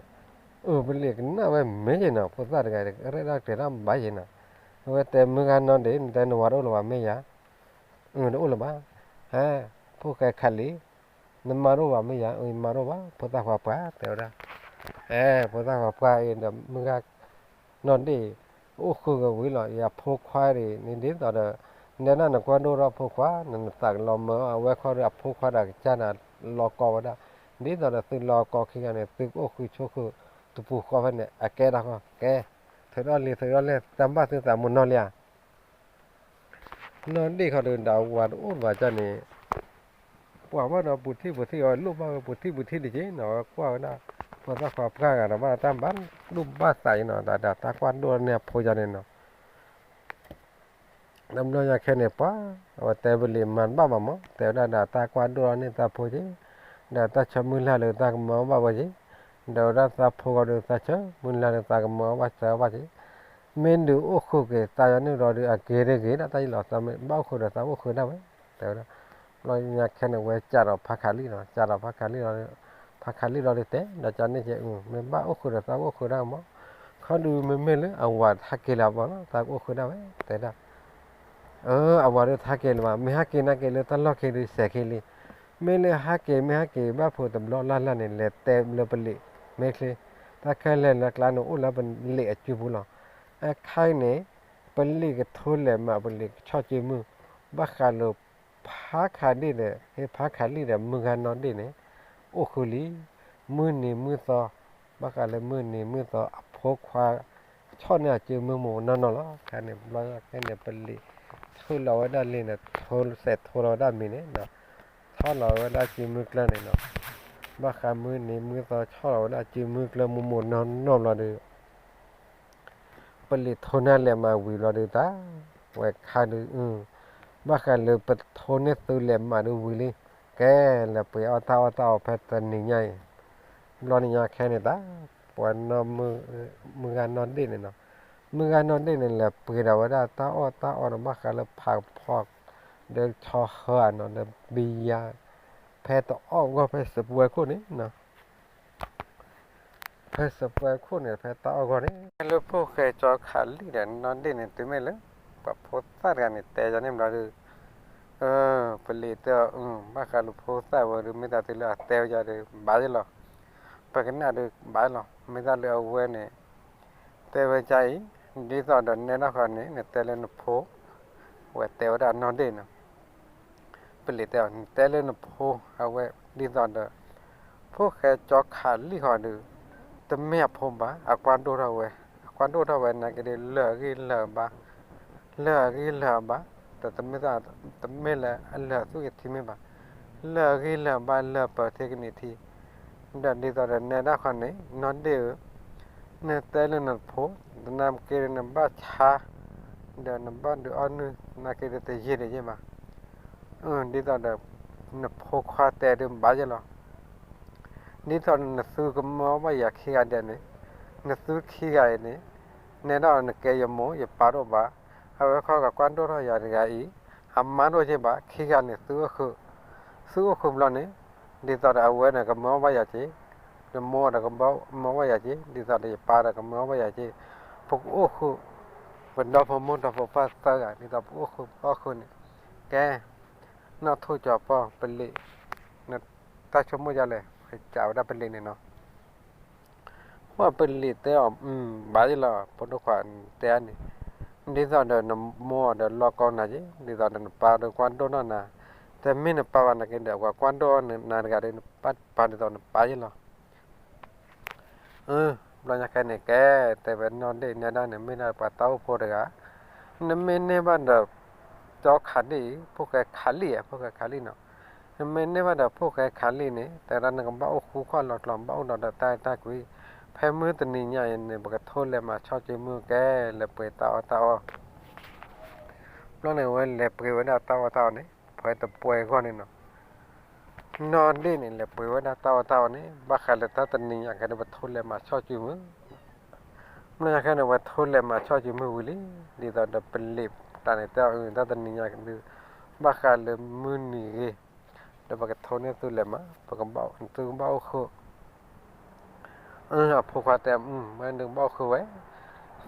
အၢ ပလံးကနၣ်ဝဲမ့ၢ်က့ၤနီၤ ဖိသၣ်တဂၤ ရဲၣ်ဒၣ်ကျဲၤတၢ်ဘၣ်က့ၤနီၤ, အဝဲတဲမုၢ်ဂၤနီၢ်ဒ့ၣ် နတဲနဝၤတအိၣ်လၢၤဘၣ်မ့ၢ်ယၤ, အၢ တအိၣ်လၢၤဘၣ်, ဟဲ, ဖိၣ်ဃဲခးလံ, နမါတအိၣ်ဘၣ်မ့ၢ်ယၤ, အၢ ယမါတအိၣ်ဘၣ်, ဖိသၣ်ခွါပှၢ်တဲဝဲဒၣ်, ဟဲ, ဖိသၣ်ခွါပှၢ်အံၤဒီးမုၢ်ဂၤ နီၢ်ဒ့ၣ် အိၣ်ဃုာ်က့ၤဝံၤလီၤ ယဖိခွါဒ် န့ၣ်ဒ်သိးဒီး နဲဒၣ်နကွၢ်ဒိၣ်ထီၣ်ဖိခွါ နနသးကလီၤမၢအီၣ် အဝဲခီဒီးအဖိခွါဒီးကစၢ်နၤလီၤကီဝဲဒၣ်, ဒ်သိးဒီးသုလီၤကီခံဂၤန့ၣ် သုကအိၣ်ဃုာ်ဆိးဃုာ်တပူၤဃီဖဲန့ၣ် အကဲဒၣ်ဃီ ကဲ, ထုးထီၣ်လံ ထုးထီၣ်လဲၣ် တၢ်ဘၣ်သုသးမိၢ်နီၢ်လံဧါ နီၢ်ဒ့ၣ်ခီဒီး ဒီးဝၤတအိၣ်ဘၣ်ကၢ်န့ၣ်, ပှၤဘၣ်ဒီးပူၤထံၣ်ပူၤထံၣ်အီၤ လိၣ်ဘၣ်ဝဲပူၤထံၣ်ပူၤထံၣ်တက့ၢ်နီၤ, ဝဲကွၢ်ဝဲဒၣ် ဖိသၣ်ခွါပှၢ်ဂၤဒီးဘၣ်တၢ်ဘၣ်ဒိၣ်ဘၣ်သးအံၤနီၤ, ဒီးတၢ်ကွၢ်ဒိၣ်န့ၢ်အဖိကၢ်န့ၣ်နီၤ, တဘျီညါခဲန့ၣ် ပှၤ အဝဲတဲပလံးမၤတဘၣ်ဘၣ်မး, တဲဝဲဒၣ်ဒီးတၢ်ကွၢ်ဒိၣ်န့ၢ်သးဖိက့ၢ်, ဒီးတၢ်ဆၢမုၢ်လၢ်လၢသးကမၢအီၣ်ဘၣ်ဝဲက့ၢ်, ဒီးဝဲဒၣ်သးဖိကီးဒီးသးဆၢမုၢ်လၢ်လၢသးကမၢအီၣ်ဘၣ်စၢၤအီၣ်ဘၣ်က့ၢ်, မ့ၢ်ဒုးအိၣ်ဃုာ်က့ၤသးယၤန့ၣ်ဒီးဒုးအဂ့ၤတဂ့ၤဒၣ်တၢ်ယံၤလီၤ, သးမ့ၢ်ဘၣ်အိၣ်ဃုာ်ဒီးသးအိၣ်ဃုာ်ဒၣ်ဝဲ, တဲဝဲဒၣ်, ဘျီညါခဲန့ၣ် ဝဲစးထီၣ်ဖးခးလံနီၤ, စးထီၣ်ဖးခးလံလီၤ, ဖးခါလံလီၤဒုးတဲ ဒီးကန့ၣ်က့ မ့ၢ်ဘၣ်အိၣ်ဃုာ်ဒီးသးအိၣ်ဃုာ်ဒၣ်မး, ခီဒုးမ့မ့ၢ်လၢအဝၤဟးက့ၤလၢအဘီနီၤ သးကအိၣ်ဃုာ်ဒၣ်ဝဲ တဲဒၣ်, အၢ အဝၤဒုးတဟးက့ၤလၢၤဘၣ်, မ့ၢ်ဟးက့ၤနာ်က့ၤလၢတၢ်လီၢ်ခံဒုးစဲးခံလံ, မ့ၢ်လၢဟးက့ၤ မ့ၢ်ဟးက့ၤဘၣ်ဖိတဘျီလၢ်လၢ်န့ၣ် လဲၤတဲလၢပလံး, မ့ၢ်ချ့, တၢ်ခဲလၢာ်လၢကျါန့ၣ်အိၣ်လၢပလံးအစုပူၤလီၤ, အခါအံၤန့ၣ် ပလံးကထိလဲၤမး ပလံးကဆီၣ်စုမုၢ်, ဘၣ်ဃးလၢ ဖးခးဒ့ၣ်ဒီး ဟ့ၣ်ဖးခးလံဒီး မုၢ်ဂၤနီၢ်ဒ့ၣ်န့ၣ် အိၣ်ဃုာ်လံ, မုၢ်နံၤမုၢ်သီ, ဘၣ်ဃးလၢမုၢ်နံၤမုၢ်သီ အဖိခွါ ဆီၣ်န့ၢ်အစုမုၢ်မိၢ်နီၢ်နီၢ်လီၤ, ခဲန့ၣ် ဘျီခဲန့ၣ် ပလံး ထုးလီၤဝဲဒၣ်လံန့ၣ် စဲးထိလီၤဝဲဒၣ်မံၤန့ၣ်, ဆီၣ်လီၤဝဲဒၣ်စုမုၢ်ကျၢၢ်န့ၣ်နီၤ, ဘၣ်ဃးမုၢ်နံၤမုၢ်သီ ဆီၣ်လီၤဝဲဒၣ်စုမုၢ်ကျၢၢ်မိၢ်မိၢ်နီၢ်နီၢ်ဘျီဒီး ပလံးထိန့ၢ်လဲၤမးဝံၤဘျီဒုးတၢ်, ဝဲခါဒုး, ဘၣ်ဃးလၢပထိန့ၢ်သုလဲၤမးဒုးဝံၤလံ, ကဲ, လဲၤပှ့ၤအီၣ်တၢ်အီၣ်တၢ်အီဖဲတနံၤညါအံၤ, ဘျီနံၤညါခဲန့ၣ်တၢ်, ပှၤနီၢ်မုၢ်ဂၤနီၢ်ဒ့ၣ်န့ၣ်နီၤ, မုၢ်ဂၤနီၢ်ဒ့ၣ်န့ၣ် လဲၤပှ့ၤဒီးဝဲဒၣ်တၢ်အီၣ်တၢ်အီဒီးဘၣ်ဃးလၢဖးဖီ, ဒီးဆီဟၢဧါနီၤ ဒီးဘံယၤ, ဖဲတအီၣ်ဂီၢ်ဖဲစပှဲခိၣ်န့ၣ်နီၤ ဖဲစပှဲခိၣ်န့ၣ် ဖဲတၢ်အီၣ်ဂီၢ်န့ၣ် လၢဖိၣ်ဃဲကၠီခးလံဒီးနီၢ်ဒ့ၣ်န့ၣ် တုၤမ့ၢ်လၢ ပှၤဖိသၣ်တဂၤန့ၣ် တဲယၤန့ၣ်ဘျီဒီး, ပလံးတဲအီၤ, ဘၣ်ဃးလၢဖိသၣ်ဝဲဒီး မ့ၢ်သးတုၤလၢအတဲဝဲယၤဒီး ဘၣ်ယလီၤ, ပကနၣ်ဒီးဘၣ်လီၤ, မ့ၢ်သးလၢအဝဲန့ၣ် တဲဝဲယၤအံၤ, ဒ်သိးဒီးနဲဒၣ်ဃီန့ၣ် နတဲလၢနဖိ ဝဲတဲဝဲဒၣ်နီၢ်ဒ့ၣ်န့ၣ် ပလံးတဲအီၤ နတဲလၢနဖိအဝဲဒ်သိးဒီး ဖိၣ်ဃဲကၠီခးလံဃီဒီး တမ့ၢ်အဖိဘၣ် အကွၢ်ဒိၣ်ထီၣ်ဝဲ အကွၢ်ဒိၣ်ထီၣ်ဝဲနာ်က့ဒီး လၢာ်အဂံၢ်လၢာ်အဘါ လၢာ်အဂံၢ်လၢာ်အဘါ ဒီးတမ့ၢ်သး တမ့ၢ်လၢအလၢာ်သူၣ်က့ၤထံမ့ၢ်ဘၣ် လၢာ်အဂံၢ်လၢာ်အဘါ လၢာ်ပၢၤထံကနံၣ်ထံ ဒီးဒ်သိးဒီးနဲဒၣ်ဃီန့ၣ် နီၢ်ဒ့ၣ်ဧၢ နတဲလၢနဖိ တနာ်က့ဒီးနဘၣ်ဆါ ဒီးနဘၣ်ဒုးအီၣ်နုၢ် နာ်က့ဒီးတယံာ်တယံာ်ဘၣ် ဒ်သိးဒီး နဖိခွါတဲဒုးဘၣ်ယဲလီၤ ဒ်သိးဒီးနသုကမၢအီၣ်ဘၣ်ယၤခံဂၤဒဲးန့ၣ် နသုခံဂၤအံၤန့ၣ် နဲဒၣ်နကဲယမိၢ်ယပၢ်တအိၣ်ဘၣ် အဝဲခီကကွၢ်ဒိၣ်ထီၣ်ယၤတဂၤအံၤ အမါတအိၣ်က့ဘၣ် ခံဂၤန့ၣ် သုအိၣ်ဃုာ် သုအိၣ်ဃုာ်ဘျီန့ၣ် ဒ်သိးဒီးအဝဲန့ၣ်ကမၢအီၣ်ဘၣ်ယၤက့ ယမိၢ်ဒီးကမၢအီၣ်ဘၣ်ယၤက့ ဒ်သိးဒီးယပၢ်ဒီးကမၢအီၣ်ဘၣ်ယၤက့ ပကအိၣ်ဃုာ် ပဒီဖိမိၢ်ဒီဖိပၢ်သၢဂၤ ဒ်သိးပအိၣ်ဃုာ်ပအီၣ်ဃုာ်န့ၣ် ကဲ နီၢ်ထူၣ်ကၠီၤပီၢ်ပလံး နတၢ်ဆိကမိၣ်ဒ်လဲၣ် ကးဝဲဒၣ်ပလံးန့ၣ်နီၤ ပှၤပလံးတဲအီၤ ဘၣ်ယလီၤ ဖိဒိၣ်ခွါတဲန့ၣ် ဒ်သိးဒီးနမိၢ်ဒီးလီၢ်ကီနၤက့ ဒ်သိးဒီးနပၢ်ဒီးကွၢ်ဒိၣ်ထီၣ်နၤ တ တမ့ၢ်နပာ်ဘၣ်နာ်က့ဒီး ပှၤကွၢ်ဒိၣ်နၤတဂၤဒီး နပာ်ဒ်သိးနပာ်ယဲလီၤ. ဘျီညါခဲန့ၣ်ကဲ, တဲဝဲနီၢ်ဒ့ၣ်နဲဒၣ်န့ၣ် မ့ၢ်ဒၣ်ပှၤတၢ်အိၣ်ဖှိၣ်တဂၤ, နမ့ၢ်န့ၢ်ဘၣ်ဒီး ကၠီခးလံၣ်, ဖိၣ်ဃဲခးလံၣ်ဧါ, ဖိၣ်ဃဲခးလံၣ်နီၤ, နမ့ၢ်န့ၢ်ဘၣ်ဒီးဖိၣ်ဃဲခးလံၣ်န့ၣ် တဲဒၣ်နကဘၣ်အိၣ်ဃူခွါလီၤကျီၤ ဘၣ်အိၣ်ဒီးတၢ်အဲၣ်တၢ်ကွံ, ဖဲမုၢ်တနံၤညါအံၤန့ၣ် ပကထိလဲၤမၤဆီၣ်ကၠံမုၢ်ကဲ လဲၤပှ့ၤတၢ်အီၣ်တၢ်အီ ဘျီန့ၣ် ဝဲလဲၤပှ့ၤဝဲဒၣ်တၢ်အီၣ်တၢ်အီန့ၣ် ဖဲတပှဲၤဂီၢ်န့ၣ်နီၤ, နီၢ်ဒ့ၣ်န့ၣ် လဲၤပှ့ၤဝဲဒၣ်တၢ်အီၣ်တၢ်အီန့ၣ် ဘၣ်ဃးလၢတၢ်တနံၤညါကဲဒီး ပထိလဲၤမၤဆီၣ်ကၠံမုၢ်, ဘျီညါခဲန့ၣ် ဝဲထိလဲၤမၤဆီၣ်ကၠံမုၢ်ဝံၤလံ, ဒ်သိးဒီးပလံၤတၢ်န့ၣ်တဲအီၤ တၢ်တနံၤညါဒုး ဘၣ်ဃးလၢမုၢ်နံၤဂ့ၤ ဒီးပကထိန့ၢ်သုလဲၤမၤ, ပကဘၣ်သုကဘၣ်အိၣ်ဃူ အဖိခွါတဲ ဝဲဒုးဘၣ်အိၣ်ဃူဝဲ,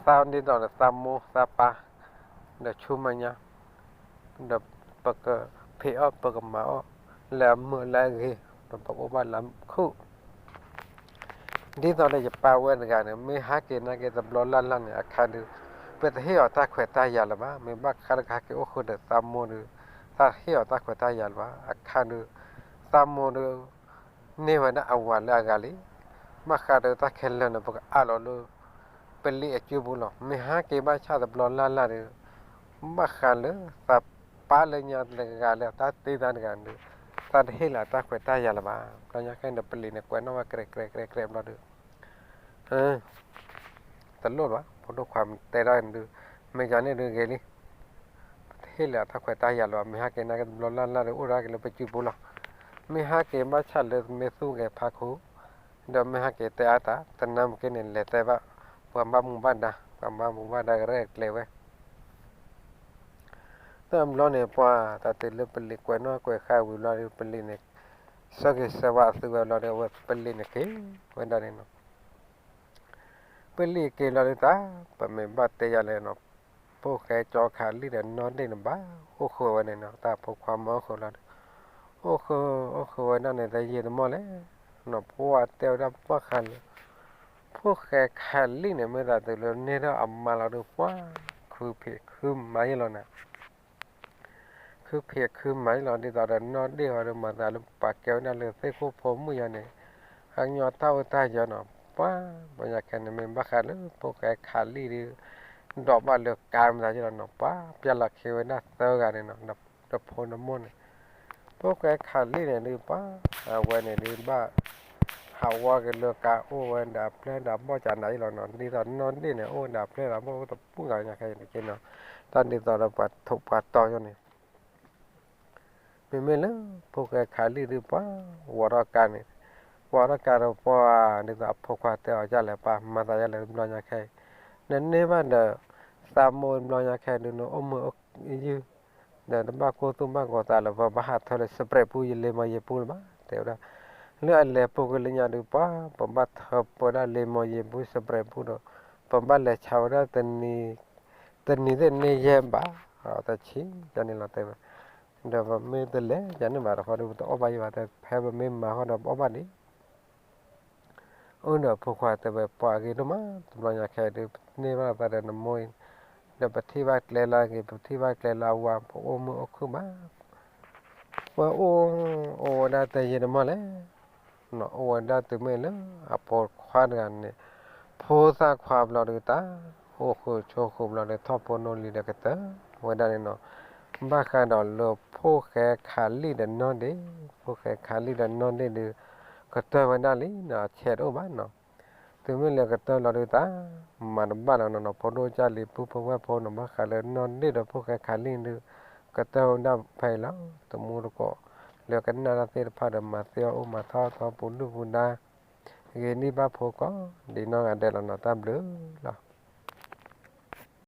သးဒ်သိးဒီးသးမိၢ်သးပၢ် ဒီးဆူမဲာ်ညါ ဒီးပကဖံးအီၣ်ပကမၤအီၣ် လၢအမုာ်လၢအဂ့ၤ ဒီးပကအိၣ်ဘၣ်လၢအခိၣ် ဒ်သိးဒီးယပၢ်ဝဲတဂၤန့ၣ် မ့ၢ်ဟဲက့ၤနာ်က့ၤတဘျီလၢ်လၢ်န့ၣ် အခါဒုး ပတဟ့ၣ်အီၤတၢ်ခွဲးတၢ်ယာ်လၢၤဘၣ်, မ့ၢ်ဘၣ်ဃးလၢကဟဲက့ၤအိၣ်ဃူဒီးသးမိၢ်ဒုး သးဟ့ၣ်အီၤတၢ်ခွဲးတၢ်ယာ်လၢၤဘၣ်, အခါဒုး သးမိၢ်ဒုး န့ၢ်ဝဲဒၣ်အဝၤလၢအဂၤလံ, ဘၣ်ဃးဒီးတၢ်ခဲလၢာ်န့ၣ် ပကအးလီၤလၢ ပလံၤအစုပူၤလီၤ, မ့ၢ်ဟဲက့ၤဘၣ်ဆၣ်တဘျီလၢ်လၢ်ဒီး ဘၣ်ဃးလၢသးပၢ်လၢညါတဂၤလၢတၢ်သ့တၢ်တဂၤဒုး သးတဟ့ၣ်လၢၤတၢ်ခွဲးတၢ်ယာ်လၢၤဘၣ်, ဘျီညါခဲန့ၣ် ပလံၤန့ၣ် ကွဲးနီၣ်ဝဲ ကြဲးကြဲးကြဲးကြဲးဘျီဒုး တလိၣ်ဘၣ်, ဖိဒိၣ်ခွါတဲဒၣ်ဒုး မ့ၢ်ယၤန့ၣ်ဒုးဂ့ၤလံ, ပတဟ့ၣ်လၢၤတၢ်ခွဲးတၢ်ယာ်လၢၤဘၣ်, မ့ၢ်ဟဲက့ၤနာ်က့ၤတဘျီလၢ်လၢ်ဒီး အိၣ်ဒၣ်က့ၤလၢပစုပူၤလီၤ, မ့ၢ်ဟဲက့ၤဘၣ်ဆၣ်လၢမ့ၢ်သူၣ်ဂဲၤဖးခိၣ် ဒီးမ့ၢ်ဟဲက့ၤတဲအါတၢ် တနၢ်မ့ၢ်က့န့ၣ် လဲၤတဲဘၣ် ပှၤဘၣ်မူဘၣ်ဒါ, ပှၤဘၣ်မူဘၣ်ဒါကရဲၣ်ကျဲၤဝဲ တဘျီန့ၣ် ပှၤတၢ်တုၤလၢပလံၤကွဲးနီၣ်ကွဲးဃာ်ဝံၤဘျီဒီး ပလံၤန့ၣ် ဆၢဂ့ၤဆၢဝါအသုဝဲဘျီဒီး အဝဲပလံၤန့ၣ်က့ၤဝဲဒၣ်န့ၣ်နီၤ, ပလံၤက့ၤဘျီဒီးတၢ် ပမ့ၢ်ဘၣ်တဲယၤလဲၣ်နီၤ, ဖိၣ်ဃဲကၠီခးလံၣ်ဒီးနီၢ်ဒ့ၣ်န့ၣ်ဘၣ် အိၣ်ဃူဝဲန့ၣ်နီၤ, တၢ်ဖိခွါမ့ၢ်အိၣ်ဃူလီၤဒီး အိၣ်ဃူ အိၣ်ဃူဝဲဒၣ်န့ၣ် တယံာ်တမီၢ်လဲၣ်နီၤ, ပှၤတဲဝဲဒၣ်ဘၣ်ဃးလၢ ဖိၣ်ဃဲခးလံၣ်န့ၣ် မ့ၢ်သးတုၤလၢန့ၢ်ထီၣ်အမါလီၤဒီး ပှၤ ခုဖံးခုမၤယဲလီၤန့ၣ် ခုဖံးခုမၤယဲလီၤ, ဒ်သိးဒီးနီၢ်ဒ့ၣ်ဟီဒီး မၤသးလၢပှၤကဲဝဲဒၣ်လၢသ့ၣ်ခိၣ်ဖိမုၣ်ယါန့ၣ် ဟးကညီတၢ်အိၣ်တၢ်ယၢၤနီၤ, ပှၤ ဘျီညါခဲန့ၣ် မ့ၢ်ဘၣ်ဃးလၢဖိၣ်ဃဲခးလံၣ်ဒီး ဒိးဘၣ်လၢကါမၤသးယဲလီၤနီၤ, ပှၤ ပျဲလီၤခ့ဝဲဒၣ်သၢဂၤန့ၣ်နီၤ, ဒီးဖိဒီမိၢ်န့ၣ် ဖိၣ်ဃဲခးလံၣ်န့ၣ်ဒုး ပှၤ အဝဲန့ၣ်ဒုးဘၣ် ဟးဝီက့ၤလၢကါအိၣ်ဝဲဒၣ်အဖျဲၣ်ဒီးအဘီၣ်ကနၤယဲလီၤနီၤ, ဒ်သိးနီၢ်ဒ့ၣ်န့ၣ် အိၣ်ဝဲဒၣ်အဖျဲၣ်ဒီးအဘီၣ်အိၣ်တပူၤဂၤညါခဲအံၤန့ၣ်နီၤ, တၢ်ဒ်သိးဒီးပှၤထိးပှၤတီၤယဲန့ၣ် မ့မ့ၢ်လၢ ဖိၣ်ဃဲခးလံၣ်ဒုး ပှၤ ဝီၤထီၣ်ကါန့ၣ်, ဝီၤထီၣ်ကါဒီးပှၤ ဒ်သိးအဖိခွါတဲအီၤဒ်လဲၣ် ပှၤမၤသးဒ်လဲၣ်တဘျီညါခဲအံၤ, နန့ၢ်ဘၣ်ဒီး သးမိၢ်တဘျီညါခဲအံၤဒုး နအိၣ်မုာ်အိၣ်ယုၢ် ဒီးတဘၣ်ကိၢ်သူၣ်ဘၣ်ကိၢ်သးလၢၤ ပဘၣ်ဟးထၢလၢ စပရဲးပူၤ ယလ့ၤမီၤယ့ၤပူၤလၢၤဘၣ် တဲဝဲဒၣ်, လၢအလဲၤပူၤကွံာ်လၢညါဒုး ပှၤ ပဘၣ်ထၢပဝဲဒၣ်လ့ၤမီၤယ့ၤပူၤ စပရဲးပူၤဒီး ပဘၣ်လဲၤဆါဝဲဒၣ် တနံၤသ့ၣ်န့ၢ်ယဲၢ်ဘး တဆံ ယန့ၣ်လီၤတဲဝဲ, ဒီးပမ့ၢ်တလဲၤယန့ၣ်ဘၣ်တခီဒုး ပတအီၣ်ဘၣ်ယဲဘၣ် တဲဖဲပမ့ၢ်မၤဃီဒီးပအီၣ်ဘၣ်ဒံး အိၣ်ဒီးဖိခွါတဲဝဲ ပှၤအဂ့ၤဒိၣ်မး တဘျီညါခဲအံၤဒုး ပန့ၢ်ဘၣ်သးဒီးနမိၢ်အံၤ ဒီးပထံၣ်ဘၣ်ကျဲလၢအဂ့ၤ ပထံၣ်ဘၣ်ကျဲလၢအဝါ ပအိၣ်မုာ်အိၣ်ခုၣ်ဘၣ် ပှၤအိၣ် အိၣ်ဝဲဒၣ်တယံာ်တမီၢ်လဲၣ်, အိၣ်ဝဲဒၣ်တုၤမ့ၢ်လၢအဖိခွါတဂၤန့ၣ် ဖိသၣ်ခွါဘျီဒုးတၢ် အိၣ်ဃုာ်ဆိးဃုာ်ဘျီဒုး ထီၣ်ဖိနီၣ်လံၤဒီးကတၢၢ်ဝဲဒၣ်န့ၣ်နီၤ, ဘၣ်ဃးဒီးလၢဖိၣ်ဃဲခးလံၣ်ဒီးနီၢ်ဒ့ၣ်, ဖိၣ်ဃဲခးလံၣ်ဒီးနီၢ်ဒ့ၣ်ဒုး ကတၢၢ်ဝဲဒၣ်လံနီၤ အဆဲးတအိၣ်ဘၣ်နီၤ တုၤမ့ၢ်လၢကတၢၢ်လီၤဒုးတၢ် မၤတဘၣ်လီၤနီၤနီၤ ဖိဒိၣ်ကၢ်လံၤပူၤ ဖိဝဲၢ်ဖိနီၤ ဘၣ်ဃးလၢနီၢ်ဒ့ၣ်ဒီးဖိၣ်ဃဲခးလံၣ်ဒုး ကတၢၢ်ဝဲဒၣ်ဖဲအံၤလီၤ တမူတကိး လၢကနၣ်တၢ်သ့ၣ်တဖၣ်ဒီး မၤသ့အီၣ်အိၣ်မၤထီၣ်ထီပူၤဒုၣ်ပူၤဒါ ဂ့ၤန့ၢ်ဘၣ်ဖိကိးဒံးနီၢ်ဂၤဒဲးလီၤနီၤ တၢ်ဘျုး